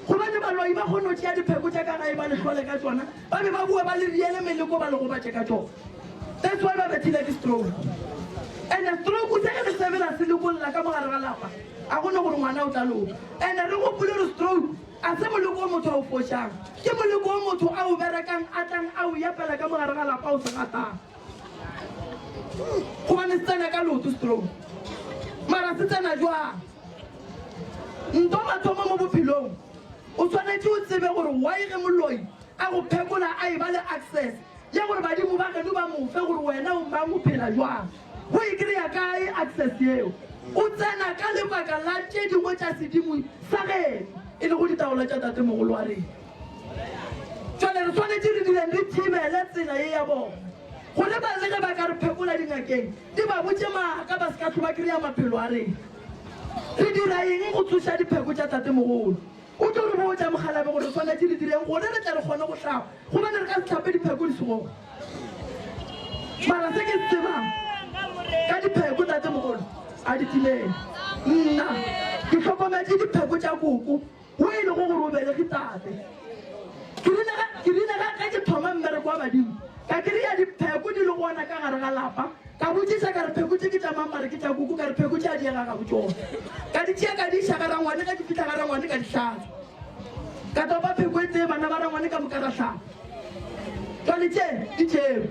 Gobane baloi ba kgone go tšea dipheko tša ka gae ba le hlole ka tšona, ba be ba boe ba le riele meleko ba le gobatše ka tšona. That's why ba bethile ke stroke. And stroke se ge se sebela se lekolla ka mogare ga lapa, a go ne gore ngwana o tla loka. And re gopole gore stroke a se moleko o motho a o fošang, ke moleko o motho a o berekang a tlang a o epela ka mogare ga lapa o se gatang. Gobane se tsena ka leoto stroke. Mara se tsena jwang? Nto mathomo mo bophelong o swanetše o tsebe gore why ge moloi a go phekola a eba le access ya gore badimo ba geno ba mo fe gore wena o mang o phela jwang. Go e kry-a kae access yeo? O tsena ka lebaka la tše dingwe tša sedimo sa geno e lego ditaola tša tatemogolo wa rena. Jwale re swanetše re direng re thibele tsela ye ya bona gore ba le ge ba ka re phekola dingakeng di ba botše maaka ba se ka hlo ba kry-a maphelo a rena. Re dira eng go tsoša dipheko tša tatemogolo? O tlo re botša mokgalabje gore re swanetše re direng gore re tle re kgone go hlapa gobane re ka se hlape dipheko di se gona. Mara se ke se tsebang ka dipheko tatemogolo a di timele. Nna ke hlokometše dipheko tša koko Wo e lego gore o belege tate. Ke rile ge, ke rile ge, ge ke thoma mmereko wa badimo, ka kry-a dipheko di le gona ka gare ga lapa. Ka botšiša ka re, Pheko tše ke tša mang? Ba re, Ke tša koko. Ka re, Pheko tše a di ye ga gabo tšona. Ka di tšea ka di iša ga rangwane, ge ke fihla ga rangwane ka di hlatswa. Ka topa pheko e tee, bana ba rangwane ka moka ra hlapa. Jwale tše di tšerwe,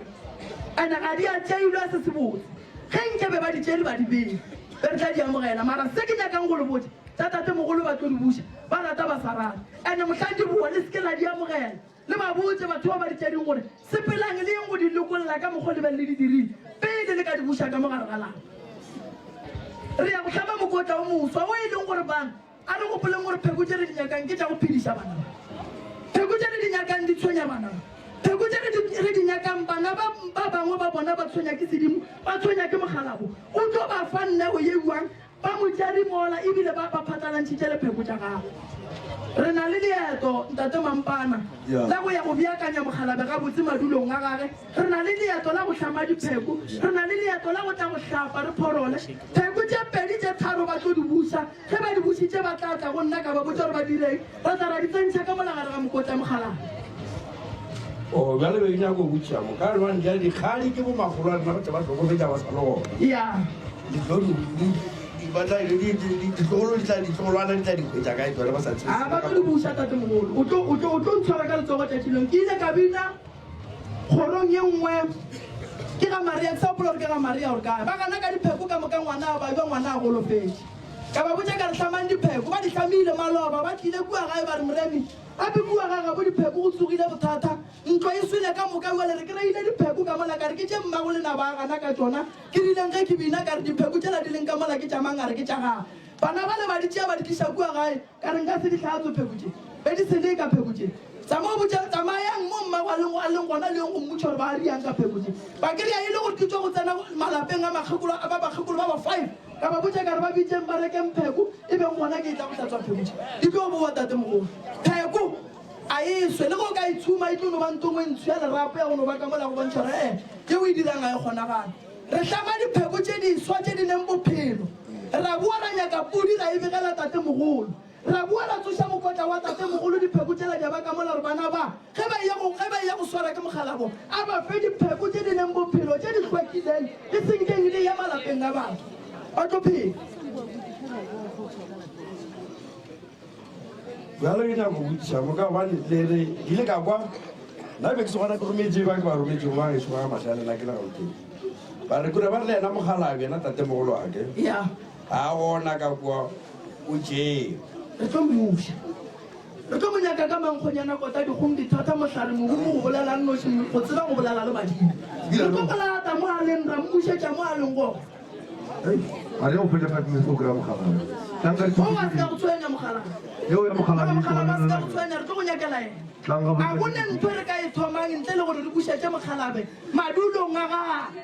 and ga di a tšeilwa se sebotse. Ge nke be ba di tšere ba di bea, be re tla di amogela. Mara se ke nyakang go le botša, Tša tatemogolo ba tlo di buša, ba rata ba sa rate. Ene mohlang di boa, le se ke la di amogela. Le ba botše batho bao ba di tšereng gore, Sepelang le yeng go di lokolla ka mokgwa o le beng le di dirile pele le ka di buša ka mo gare ga lapa. Re ya go hlama mokotla o moswa wo e leng gore bana, a re gopoleng gore pheko tše re di nyakang ke tša go phediša bana ba. Pheko tše re di nyakang di tshwenya bana ba. Pheko tše re di nyakang bana ba ba bangwe ba bona ba tshwenya ke sedimo, ba tshwenya ke mogalabo. O tlo ba fa neo ye bjang Ba mo tšere mola ebile ba ba phatlalantšhitše lepheko tša gagwe. Re na le leeto, Ntate Mampana, la go ya go beakanya mokgalabe gabotse madulong a gage. Re na le leeto la go hlama dipheko. Re na le leeto la go tla go hlapa re phorole. Pheko tše pedi tše tharo ba tlo di buša. Ge ba di bušitše ba tla tla go nna ka ba botša gore ba direng. Ra tla ra di tsentšha ka mola gare ga mokotla mokgalabe. Oh, bjale be ke nyaka go botšiša mo ka jwang bjale dikgadi ke bo makgolo a rena ba tle ba hlokometša ba sa le gona. Ya. Ditlo di di ba tla di di di ditlogolo di tla ditlogolwana di tla di hwetša kae tsone ba sa tsebe. A ba tlo di buša tatemogolo. O tlo o tlo o tlo ntshwara ka letsogo tšatši lengwe. Ke ile ka bina kgorong ye nngwe ke ga Maria, ke sa gopola gore ke ga Maria gore kae. Ba gana ka dipheko ka moka ngwana a babja ngwana a golofetše. Ka ba botša ka re hlamang dipheko, ba di hlamile maloba ba tlile kua gae ba re Moremi gape kua ga gabo dipheko go tsogile bothata, ntlo e swele ka moka bjale re kry-ile dipheko ka mola ka re ke tše mmago lena ba gana ka tšona. Ke rileng ge ke bina ka re dipheko tšela di leng ka mola ke tša mang a re ke tša gagwe. Bana bale ba di tšea ba di tliša kua gae. Ka re, Nka se di hlatswe pheko tše. Be di se leka pheko tše. Tsamaya o botše, tsamayang mo mmago a leng, a leng gona le yeng go mmotša gore ba riang ka pheko tše. Ba kry-a e le gore ke tšwa go tsena malapeng a makgekolo, a ba bakgekolo ba ba five. Ka ba botša ka re ba bitšeng ba rekeng pheko, e beng gona ke e tla go hlatswa pheko tše. Di tlo bowa tatemogolo. Pheko a e swe, le ge o ka e tshuma e tlo no ba ntongwe e ntsho ya lerapo ya go no ba ka mola go bontšha gore ee, tše o e dirang ga e kgonagale. Re hlama dipheko tše diswa tše di neng bophelo. Ra boa ra nyaka pudi ra e begela tatemogolo. Ra boa ra tsoša mokotla wa tatemogolo dipheko tšela di a ba ka mola gore bana ba ge ba eya go ge ba eya go swara ke mogalabo a ba fe dipheko tše di neng bophelo tše di hlwekileng e seng keng di eya malapeng a batho ba tlo phela. Bjale ke nyaka go botšiša mo ka gobane le re ke ile ka kwa nna be ke se gona ke rometše ba ke ba rometšego ba gešo ba ga Mahlalela ke le Gauteng ba re kure ba re le yena mokgalabje yena tatemogolo wake Ya. ga gona ka kwa o tšee Re tlo mmuša. Re tlo mo nyaka ka mankgonyana kota dikgong dithata mohlare morumo go bolela nnoši go tseba go bolela le badimo. Re tlo mo lata mo a leng ra mmušetša mo a leng gona. A re o fetša 5 minutes o kry-a mogala. Tlang ka O a se ka go tshwenya mogala. Yeo ya mogala Mogala ba se ka go tshwenya re tlo go nyakela ena. A go ne ntho re ka e thomang ntle le gore re bušetše mokgalabe madulong a gagwe.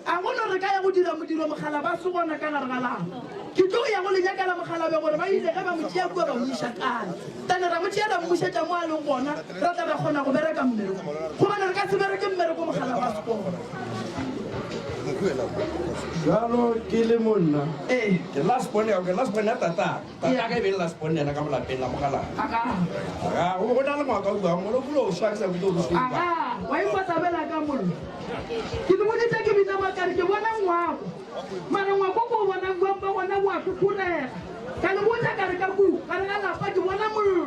A go no re ka ya go dira modiro mogala ba se gona ka gare ga lapa. Ke tlo ya go le nyakela mokgalabe gore ba ile ge ba mo tšea kua ba mo iša kae. Tane ra mo tšea ra mmušetša mo a leng gona ra tla ra kgona go bereka mmereko. Gobane re ka se bereke mmereko mogala ba se gona. Bjalo ke le monna. Ee. Ke last born ya, ke last born ya tata. Tata ka e be le last born yena ka mo lapeng la mogalana. Aga. Aga, go be go na le ngwaka o buang molo kulo o swa ke sa kuto o swa. Aga, wa ikwa tabela ka mollo. Ke le boditše ke bitsa makare ke bona ngwako. Mara ngwako ko o bonang bjang ba gona bo a tlhotlhorega. Ka le botša ka re ka ku gare ga lapa ke bona mollo.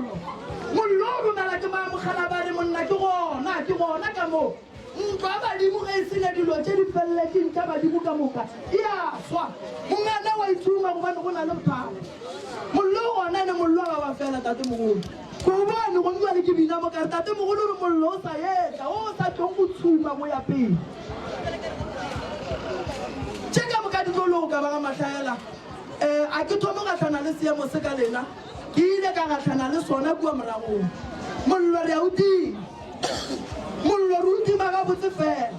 Mollo o romela ke maamogela ba re monna ke gona, ke gona ka mo. Ntlo ya badimo ge e se na dilo tše di feleletšeng tša badimo ka moka, e a swa. Mongana wa itshuma gobane go na le bothata. Mollo o gona ene mollo wa ba fela tatemogolo. Ke o bone gone jwale ke bina mo ka re tatemogolo re mollo o sa etla o o sa tlong go tshuma go ya pele. Tše ka moka di tlo loka ba ga Mahlaela. Um a ke thome gahlana le seemo se ka lena. Ke ile ka gahlana le sona kua moragong. Mollo re a o tima. Mollo re o tima gabotse fela.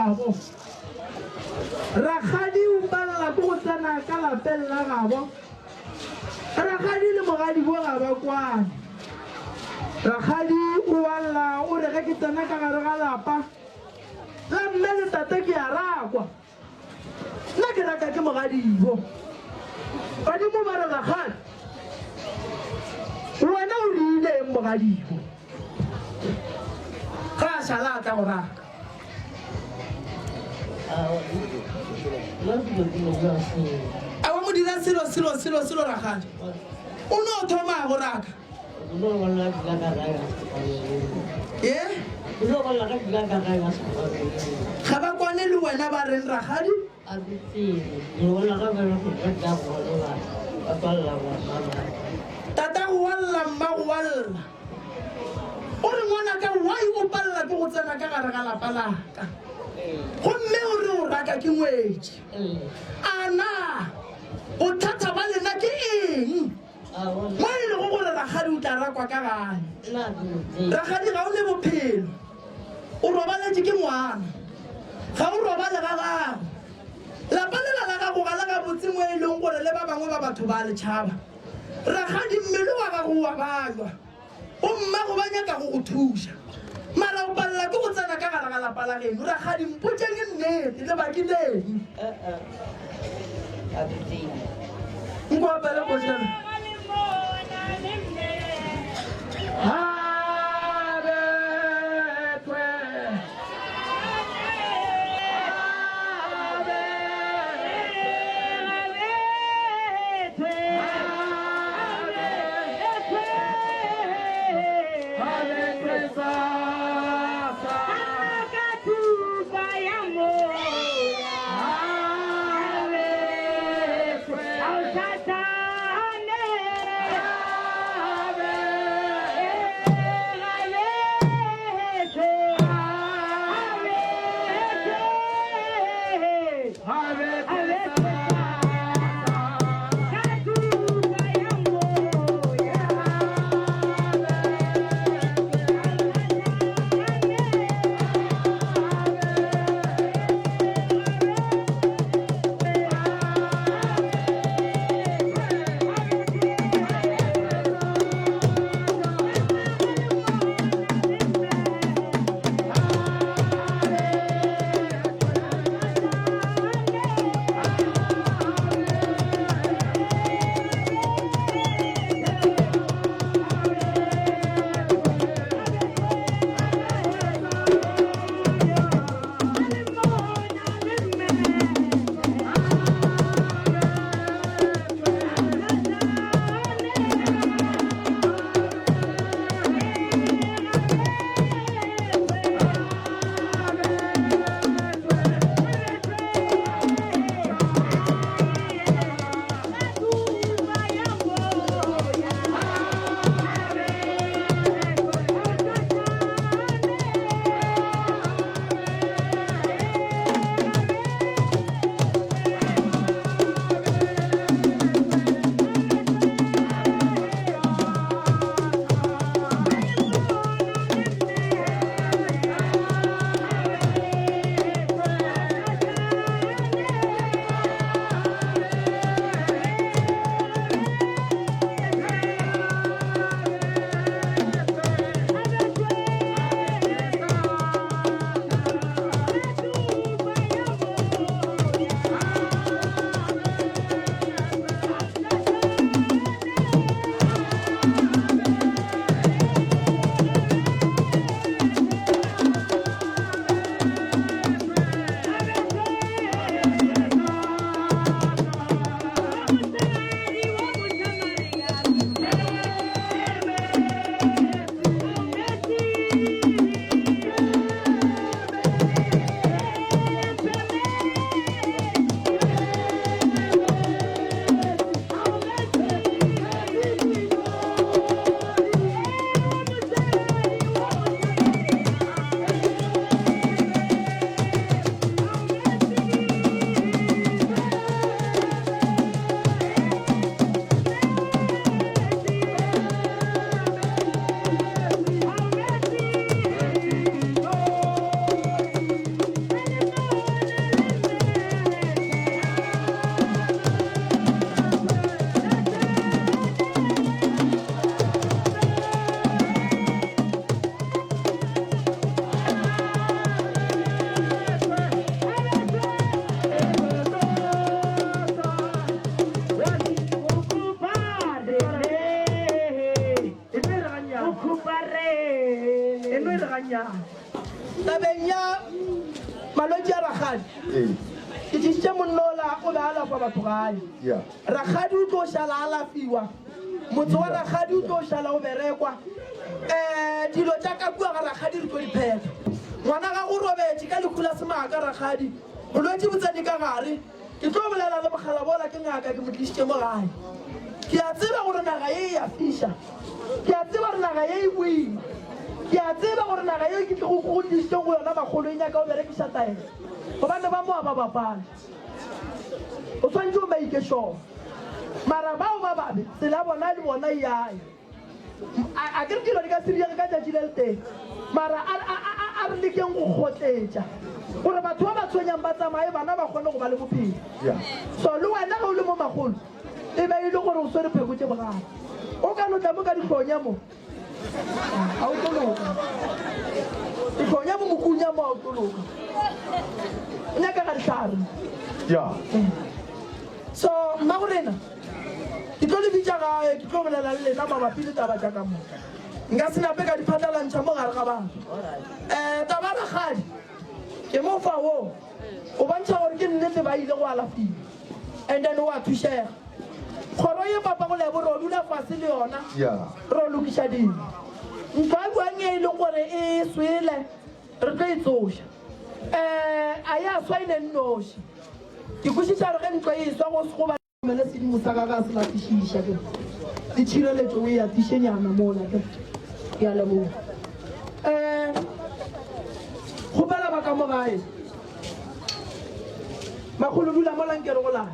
gabo. Rakgadi o palela ke go tsena ka lapeng la gabo. Rakgadi le mogadibo ga ba kwane. Rakgadi o a lla o re ge ke tsena ka gare ga lapa la mme le tate ke a rakwa. Nna ke raka ke mogadibo. Badimo ba re rakgadi wena o reile eng mogadibo? Ga a šala a tla go raka. A wa mo dira selo selo selo selo rakgadi. O no thoma go raka. Ye? Ga ba kwane le wena ba reng rakgadi? Tatago wa lla, mmago wa lla. O re ngwanaka why o palela ke go tsena ka gare ga lapa la ka? Gomme o re o raka ke ngwetši. A na bothata ba lena ke eng? Mo e lego gore rakgadi o tla rakwa ka gae. Rakgadi ga o ne bophelo. O robaletše ke ngwana. Ga o robale ga gago. Lapa lela la gago ga le gabotse mo e leng gore le ba bangwe ba batho ba le tšhaba. Rakgadi mmele wa gago o a bajwa. Bommago ba nyaka go go thuša. Mara o palela ke go tsena ka gare ga lapa la geno. Rakgadi mpotšeng nnete le bakileng. Nko opele košana. Habethwe. Tabeng ya malwetši a rakgadi, ke tlišitše monna ola o be a alafa batho gae. Rakgadi o tlo šala a alafiwa, motse wa rakgadi o tlo šala o berekwa. Um dilo tša ka kua ga rakgadi re tlo di phetha. Ngwana gago o robetše ka lehu la semaka rakgadi, bolwetši bo tsene ka gare. Ke tlo bolela le mokgalabo ola ke ngaka ke mo tlišitše mo gae. Ke a tseba gore naga ye e a fiša. Ke a tseba gore naga ye e boima. Ke a tseba gore naga ye ke tlogo go tlišitšeng go yona makgolo e nyaka o berekiša taelo. Gobane ba moa ba bapala. O swanetše o maike sure. Mara bao ba babe tsela ya bona le bona e ya ya. A, a ke re dilo di ka se diege ka tšatši le letee, mara a, a, a, a, a re lekeng go kgotletša gore batho ba ba tshwenyang ba tsamaye, bana ba kgone go ba le bophelo. Yeah. So le wena ge o le mo magolo, e be e le gore o swere pheko tše bogale. O ka no tla mo ka dihlonya mo, a o tlo loka. Dihlonya mo mokunya mo a o tlo loka. O nyaka ga dihlare. Yeah. So mmagorena, Ke tlo le bitša gae, ke tlo bolela le lena mabapi le taba tša ka mo. Nka se nape ka di phatlalantšha mo gare ga batho. Um taba ya rakgadi, ke mo fa wo, o bontšha gore ke nnete ba ile go alafiwa and then o a thušega. Kgoro ye papa go Lebo ro dula fase le yona, ro lokiša dilo. Ntlo ya buang e leng gore e swele, re tlo e tsoša. Um a ya swa e ne nnoši. Ke kwešiša gore ge ntlo e swa go go ba Mele sedimo sa ka ga se latišiša ke le tšhireletšo o e atišenyana mola ke ke a leboga. Um kgopela ba ka mo gae makgolo dula mola nkere go lae.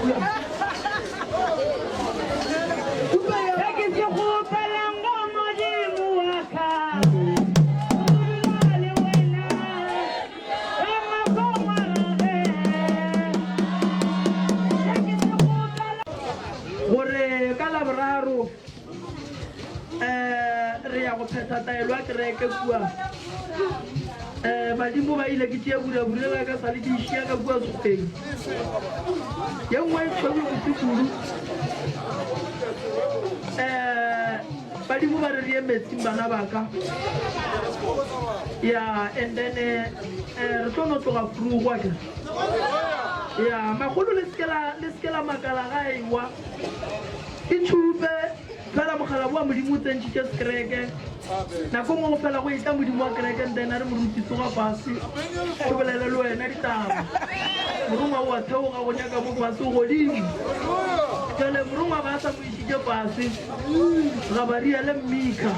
Se ke se kgopelang go Modimo wa ka, go dula le wena ka ngwakong wa gagwe. Se ke se kgopelang. Gore ka Laboraro um re ya go phetha taelo ya kereke kua um badimo ba ile ke tšee buraburela ka sale ke išia ka kua sekgweng ye nngwe e tshweu botse kudu um badimo ba re re ye metsing bana baka ya and then um re tlo no tloga frugo ke ya magolo le seke la makala ga ewa Ke tšhupe fela mokgalabo wa Modimo o tsentšhitše sekereke. Nako nngwe go fela go etla Modimo wa kereke and then a re moruti tsoga fase ke bolele le wena ditaba. Morongwa o a theoga go nyaka mo fase o godimo. Jale morongwa ga a sa mo išitše fase Gabariele Mmika.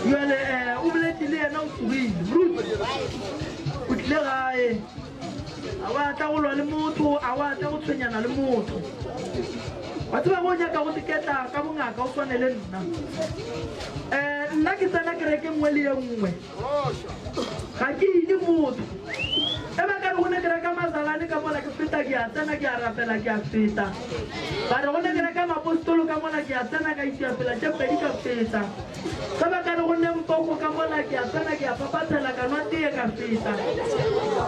Jale eh, o boletše le yena o tsogile. Moruti o tlile gae. A wa tla go lwa le motho, a wa tla go tshwenyana le motho. Wa tseba go nyaka go teketla ka bongaka o swane le nna. Eh, nna ke tsena kereke nngwe le ye nngwe. Ga ke ile motho. E ba ka re go ne kereka mazalane ka mola ke feta ke a tsena ke a rapela ke a feta. Ba re go ne kereka mapostolo ka mola ke a tsena ka itiapela tše pedi ka feta. Ge ba ka re go ne mpoko ka mola, ke a tsena, ke a papathela, ka nwa teye, ka feta.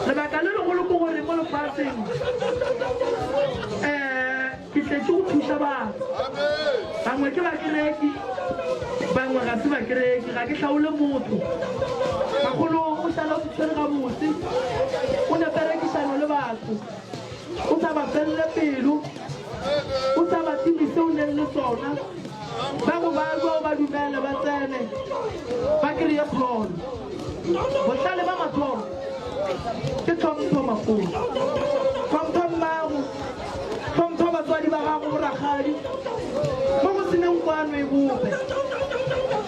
Lebaka le legolo ke gore mo lefaseng um ke tletše go thuša batho. Bangwe ke bakereki, bangwe ga se bakereki, ga ke hlaole motho. Bagolo o šala o itshwere gabotse, o ne perekišano le batho, o sa ba felele pelo, o sa ba time se o neng le sona. Ba go balwa o ba dumele ba tsene ba kry-e pholo. Bohlale ba mathomo ke tlhompho makgolo. Tlhompha mmago, tlhompha batswadi ba gago borakgadi. Mo go seneng kwano e bope.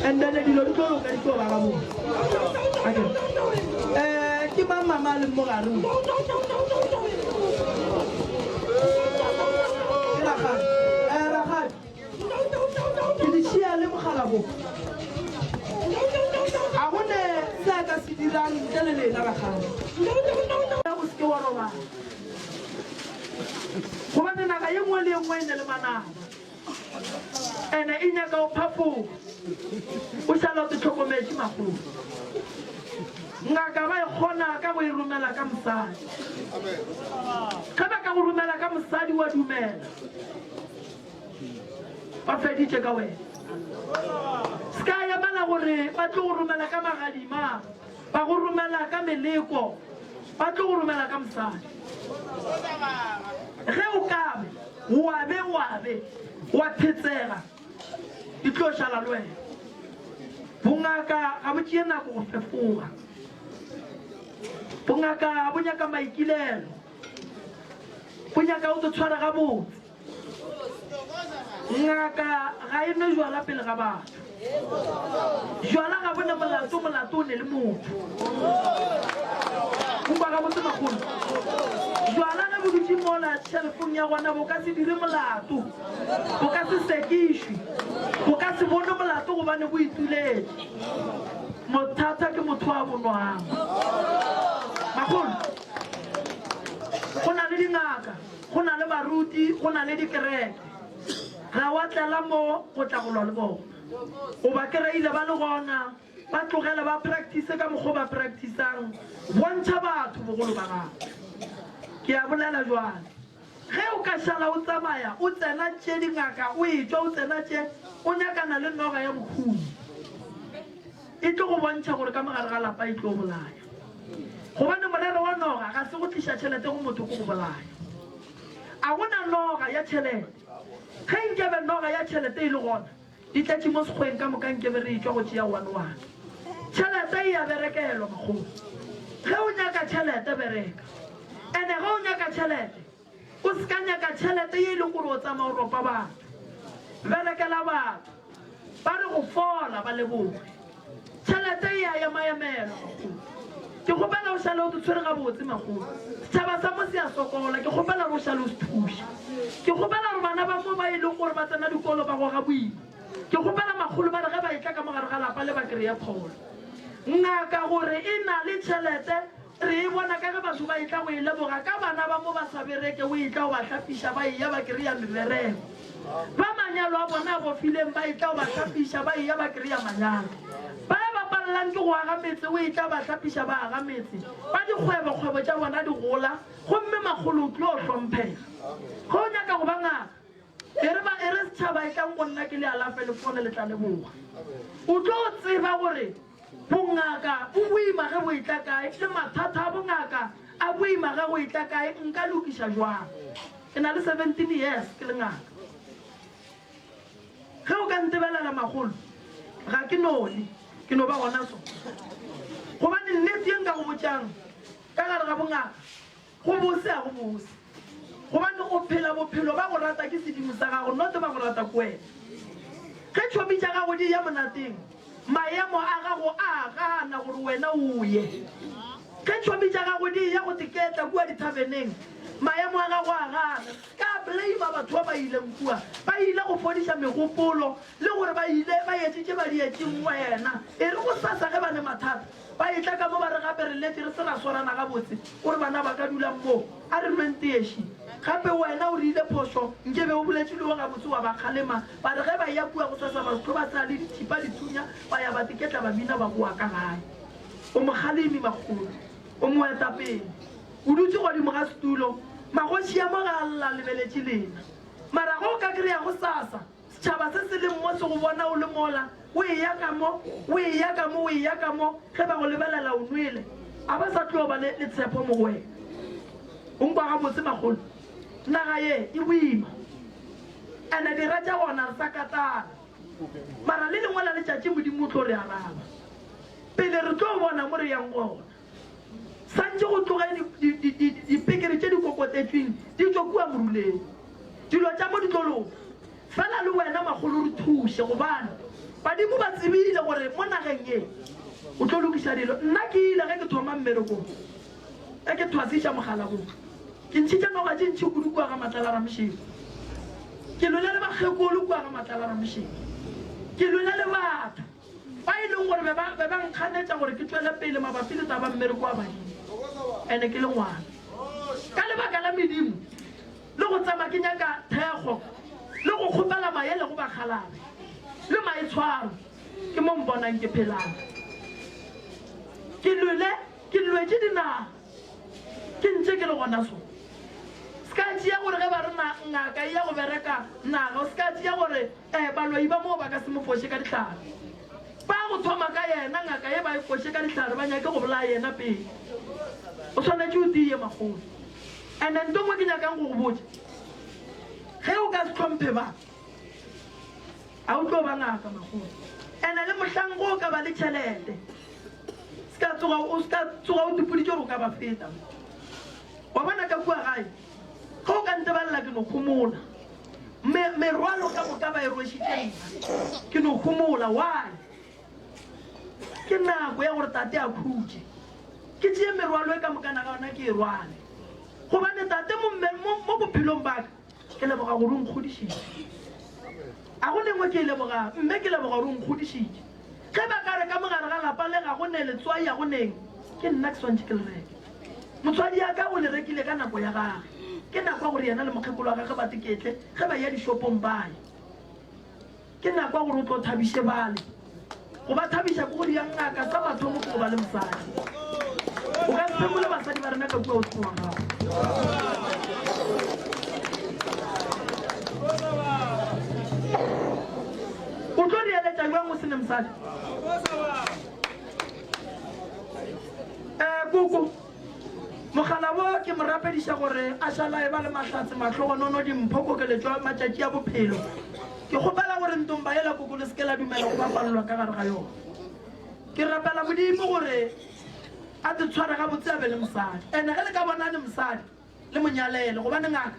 And then dilo di tlo loka di tlo ba gabotse. Okay. Eh, ke mang mama a leng mo gare mo? Ke rakgadi. Eh, rakgadi. Ke le tšea le mogala bo. A go ne se a ka se dirang ntle le lena rakgadi. O se ke wa robala. Gobane naga ye nngwe le ye nngwe e ne le manaba. Ene e nyaka o phafoga. O šala o te hlokometše makgolo. Ngaka ba e kgona ka go e romela ka mosadi. Ge ba ka go romela ka mosadi wa dumela. Ba feditše ka wena. Se ka emela gore ba tlo go romela ka magadima, ba go romela ka meleko, ba tlo go romela ka mosadi. Ge o ka be wa be wa be wa phetsega, di tlo šala le wena. Bongaka ga bo tšee nako go fefoga. Bongaka bo nyaka maikilelo. Bo nyaka o te tshware gabotse. Ngaka ga e nwe jwala pele ga batho. Jwala ga bo ne molato, molato o ne le motho. Nkwa gabotse makgolo. Jwala ge bo dutše mola shelfong ya gona bo ka se dire molato, bo ka se sekišwe, bo ka se bonwe molato gobane bo ituletše. Mothata ke motho a bo nwang. Makgolo, go na le dingaka. Go na le baruti, go na le dikereke. Ga wa tlela mo go tla go lwa le bona. O ba kereile ba le gona, ba tlogele ba practice ka mokgwa o ba practiceang. Bontšha batho bogolo ba gago. Ke a bolela jwale. Ge o ka šala o tsamaya o tsena tše dingaka, o etšwa o tsena tše, o nyakana le noga ya bohumi. E tlo go bontšha gore ka mogare ga lapa e tlo bolaya. Gobane morero wa noga ga se go tliša tšhelete go motho, ke go bolaya. A go na noga ya tšhelete. Ge nkebe noga ya tšhelete e le gona, di tletše mo sekgweng ka moka nkebe re etšwa go tšea one one. Tšhelete e a berekelwa, makgolo. Ge o nyaka tšhelete, bereka. Ene ge o nyaka tšhelete, O se ka nyaka tšhelete ye e leng gore o tsamaya o ropa batho. Berekela batho. Ba re go fola ba leboge. Tšhelete e a emaemelwa, makgolo. Ke kgopela o šale o te tshwere gabotse, makgolo. Setšhaba sa mo se a sokola, ke kgopela gore o šale o se thuša. Ke kgopela gore bana ba mo ba e leng gore ba tsena dikolo ba goga boima. Ke kgopela makgolo ba re ge ba etla ka mo gare ga lapa le ba kreye pholo. Ngaka gore e na le tšhelete re e bona ka ge batho ba etla go e leboga ka bana ba mo ba sa bereke o etla go ba hlapiša ba eya ba kreya mebereko. Ba manyalo a bona a bofileng ba etla go ba hlapiša ba eya ba kreya manyalo. Ba ba palelang ke go aga metse o etla ba hlapiša ba aga metse. Ba dikgwebo kgwebo tša bona di gola gomme makgolo o tlo hlomphega. Ge o nyaka go ba ngaka e re ba e re setšhaba etlang go nna ke le alafe le fole le tla leboga. O tlo tseba gore bongaka bo boima ge bo etla kae le mathata a bongaka a boima ge go etla kae nka lokiša jwang. Ke na le 17 years ke le ngaka. Ge o ka ntebelela makgolo ga ke none ke no ba gona so. Gobane nnete ye nka go botšang ka gare ga bongaka Go bose a go bose. Gobane o phela bophelo ba go rata ke sedimo sa gago not ba go rata ke wena. Ge tšhomi tša gago di eya monateng, maemo a gago a gana gore wena o ye. Ge tšhomi tša gago di eya go teketla kua dithabeneng, maemo a gago a gana. Ska blame batho ba ba ileng kua. Ba ile go fodiša megopolo le gore ba ile ba etše tše ba di etšeng wena. E re gosasa ge ba ne mathata, Ba etla ka mo ba re gape re letše re se ra swarana gabotse, o re bana ba ka dulang mo, a re nweng teeši. Gape wena o re ile phošo, nke be o boletše le wo gabotse wa ba kgalema. Ba re ge ba eya kua gosasa ba tlo ba tsea le dithipa dithunya ba ya ba teketla ba bina ba boa ka gae. O mokgalemi makgolo, o moetapele. O dutše godimo ga setulo, magoši a mo ga a lla a lebeletše lena. Mara ge o ka kry-a gosasa Setšhaba se se leng mo se go bona o le mola, o eya ka mo, o eya ka mo, o eya ka mo, ge ba go lebelela o nwele, a ba sa tlo ba le, le tshepo mo go wena. O nkwa gabotse, makgolo? Naga ye e boima. Ene dira tša gona re sa katana. Mara le lengwe la letšatši Modimo o tlo re araba. Pele re tlo bona mo re yang gona. Santše go tloge dipekere tše di kokotetšweng di tšwe kua moruleng. Dilo tša mo di tlo loka. Fela le wena makgolo re thuše gobane badimo ba tsebile gore mo nageng ye o tlo lokiša dilo. Nna ke ile ge ke thoma mmerekong ge ke thwasiša mogala wo ke ntšhitše noga tše ntši kudu kua ga Matlala Ramošego. Ke lwele le bakgekolo kua ga Matlala Ramošego. Ke lwele le batho. Ba e leng gore be ba, be ba nkganetša gore ke tšwele pele mabapi le taba mmereko wa badimo, ene ke le ngwana. Ka lebaka la medimo, le go tsama ke nyaka thekgo, le go kgopela maele go bakgalabe, le maitshwaro, ke mo mponang ke phelang. Ke lwele, ke lwetše dinaga, ke ntše ke le gona so. Se ka tšea gore ge ba re na, ngaka e ya go bereka naga, o se ka tšea gore Ee, baloi ba moo ba ka se mo foše ka dihlare. Ba go thoma ka yena, ngaka ye ba e foše ka dihlare, ba nyake go bolaya yena pele. O swanetše o tiye, makgolo. And-e nto nngwe ke nyakang go go botša, ge o ka se hlomphe ba, a o tlo ba ngaka, makgolo. And-e le mohlang go o ka ba le tšhelete, se ka tsoga, o se ka tsoga o tipoditše gore o ka ba feta. Wa bona ka kua gae, ge o ka ntebalela ke no homola. Me, merwalo ka moka ba e rwešitše nna. Ke no homola. Why? Ke nako ya gore tate a khutše. Ke tšee merwalo e ka mokana ga yona ke e rwale. Gobane tate mo, mo, mo bophelong ba ka, ke leboga gore o nkgodišitše. A go nengwe ke e lebogang, mme ke leboga gore o nkgodišitše. Ge ba ka re ka mo gare ga lapa le ga go ne letswai a go neng, ke nna ke swantše ke le reke. Motswadi ya ka o le rekile ka nako ya gage. Ke nako ya gore yena le mokgekolo wa gagwe ba teketle ge ba eya dishopong ba ye. Ke nako ya gore o tlo thabiše bale. Go ba thabiša ke go dia ngaka sa mathomo ke go ba le mosadi. O ka se phekole basadi ba rena ka kua o se wa gago. O tlo di eletša bjang o se ne mosadi? Eh, koko, mogala wo ke mo rapediša gore a šala e ba le mahlatse, mahlogonono, dimpho, kokeletšo ya matšatši a bophelo. Ke kgopela gore ntomba yela koko le se ke la dumela go bapalelwa ka gare ga yona. Ke rapela Modimo gore a te tshware gabotse a be le mosadi. Ene ge le ka bona a ne mosadi, le mo nyalele, gobane ngaka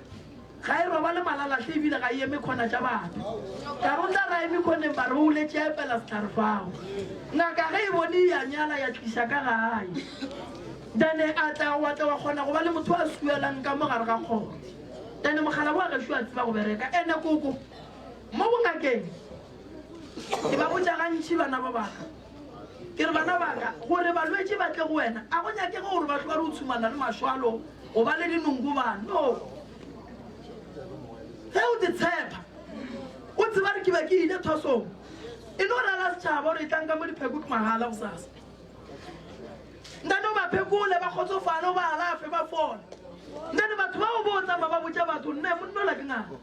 ga e robale malalahle ebile ga e eme khona tša batho. Ka re o tla re a eme khoneng ba re o letše a epela sehlare fao. Ngaka ge e bone ya nyala ya tliša ka gae. Then a tla wa tla wa kgona go ba le motho a suelang ka mo gare ga kgoro. Ene mokgalabo wa gešo a tseba go bereka. Ene koko, mo bongakeng, ke ba botša gantši bana ba baka. Ke re bana baka, gore balwetši ba tle go wena, a go nyakege gore ba hlwa re o tshumana le mašwalo, go ba le dinongoba. No. Ge o te tshepa, o tseba re ke be ke ile thwasong, e no rela setšhaba gore e tlang ka mo dipheko ke mahala gosasa. Ntate o ba phekole, ba kgotsofale, o ba alafe, ba fole. Ntate batho bao bo tsamaya ba botša batho, nne monna ola ke ngaka.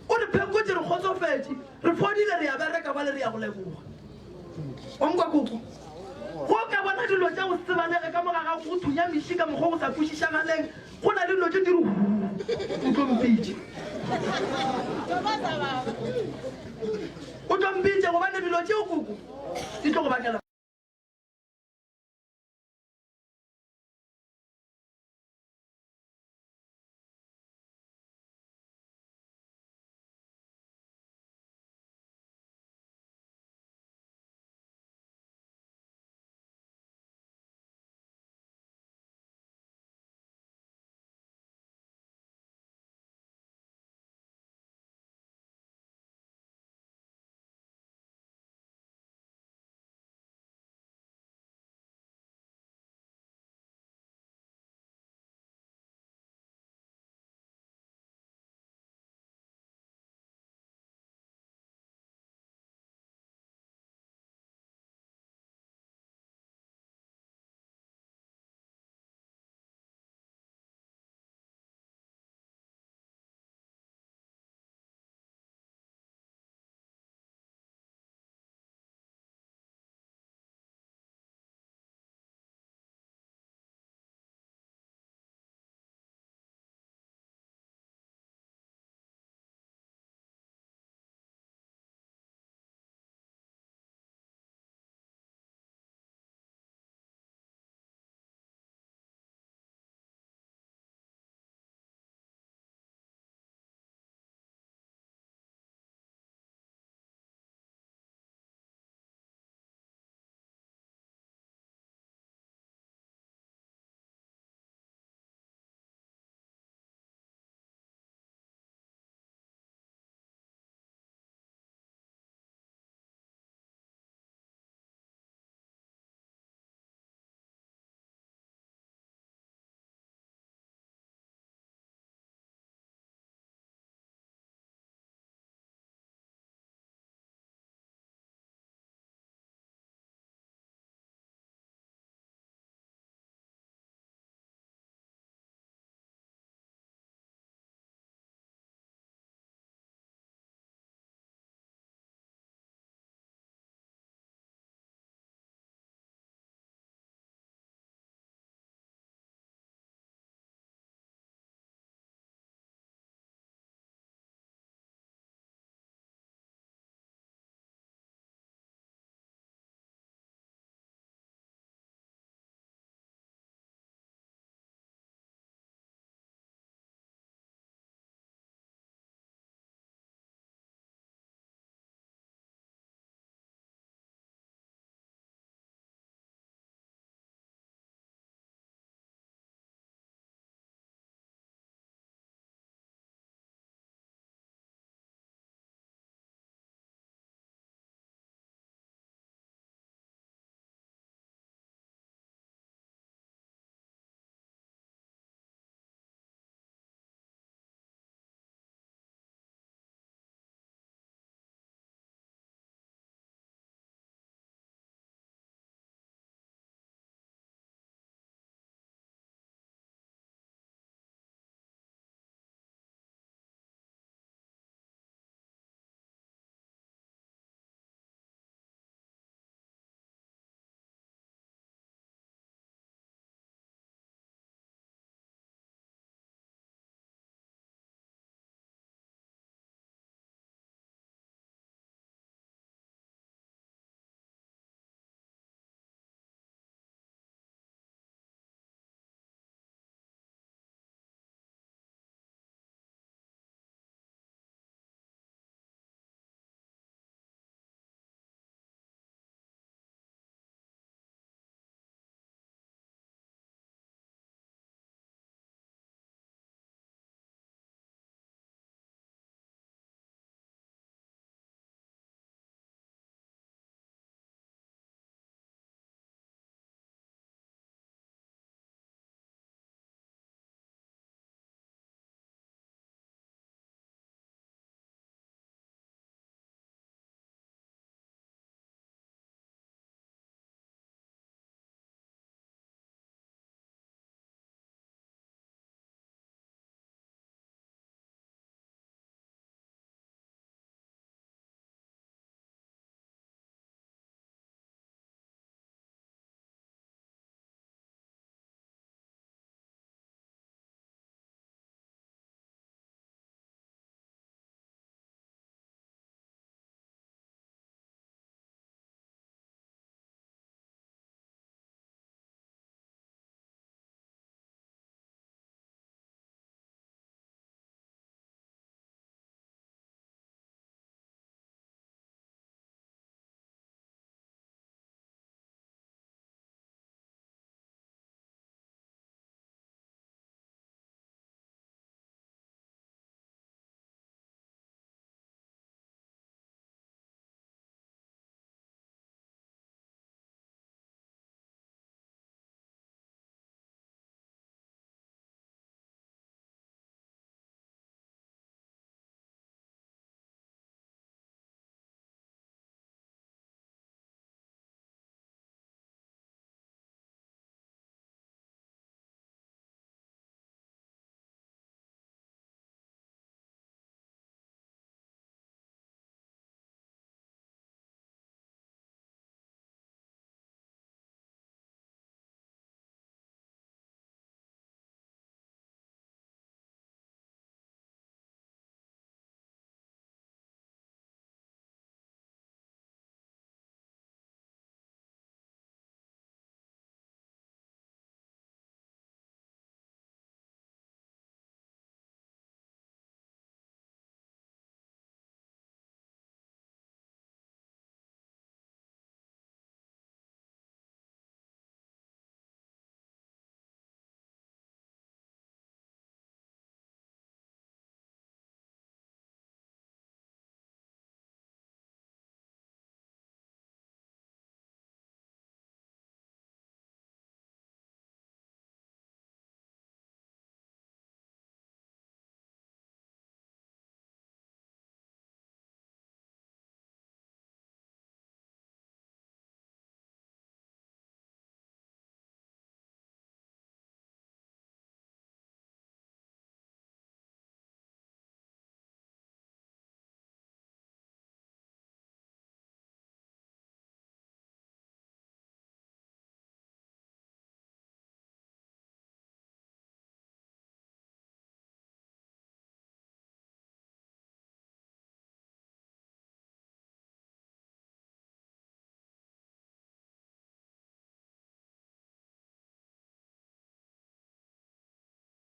O re phekotše, re kgotsofetše, re fodile, re ya bereka bale re ya go leboga. Wa nkwa koko? Go ka bona dilo tša go se tsebalege ka mo ga gago, go thunya meši ka mokgwa go sa kwešišagaleng, go na le dilo tše di re huu, o tlo mpitše. O tlo mpitše gobane dilo tšeo koko di tlo go bakela.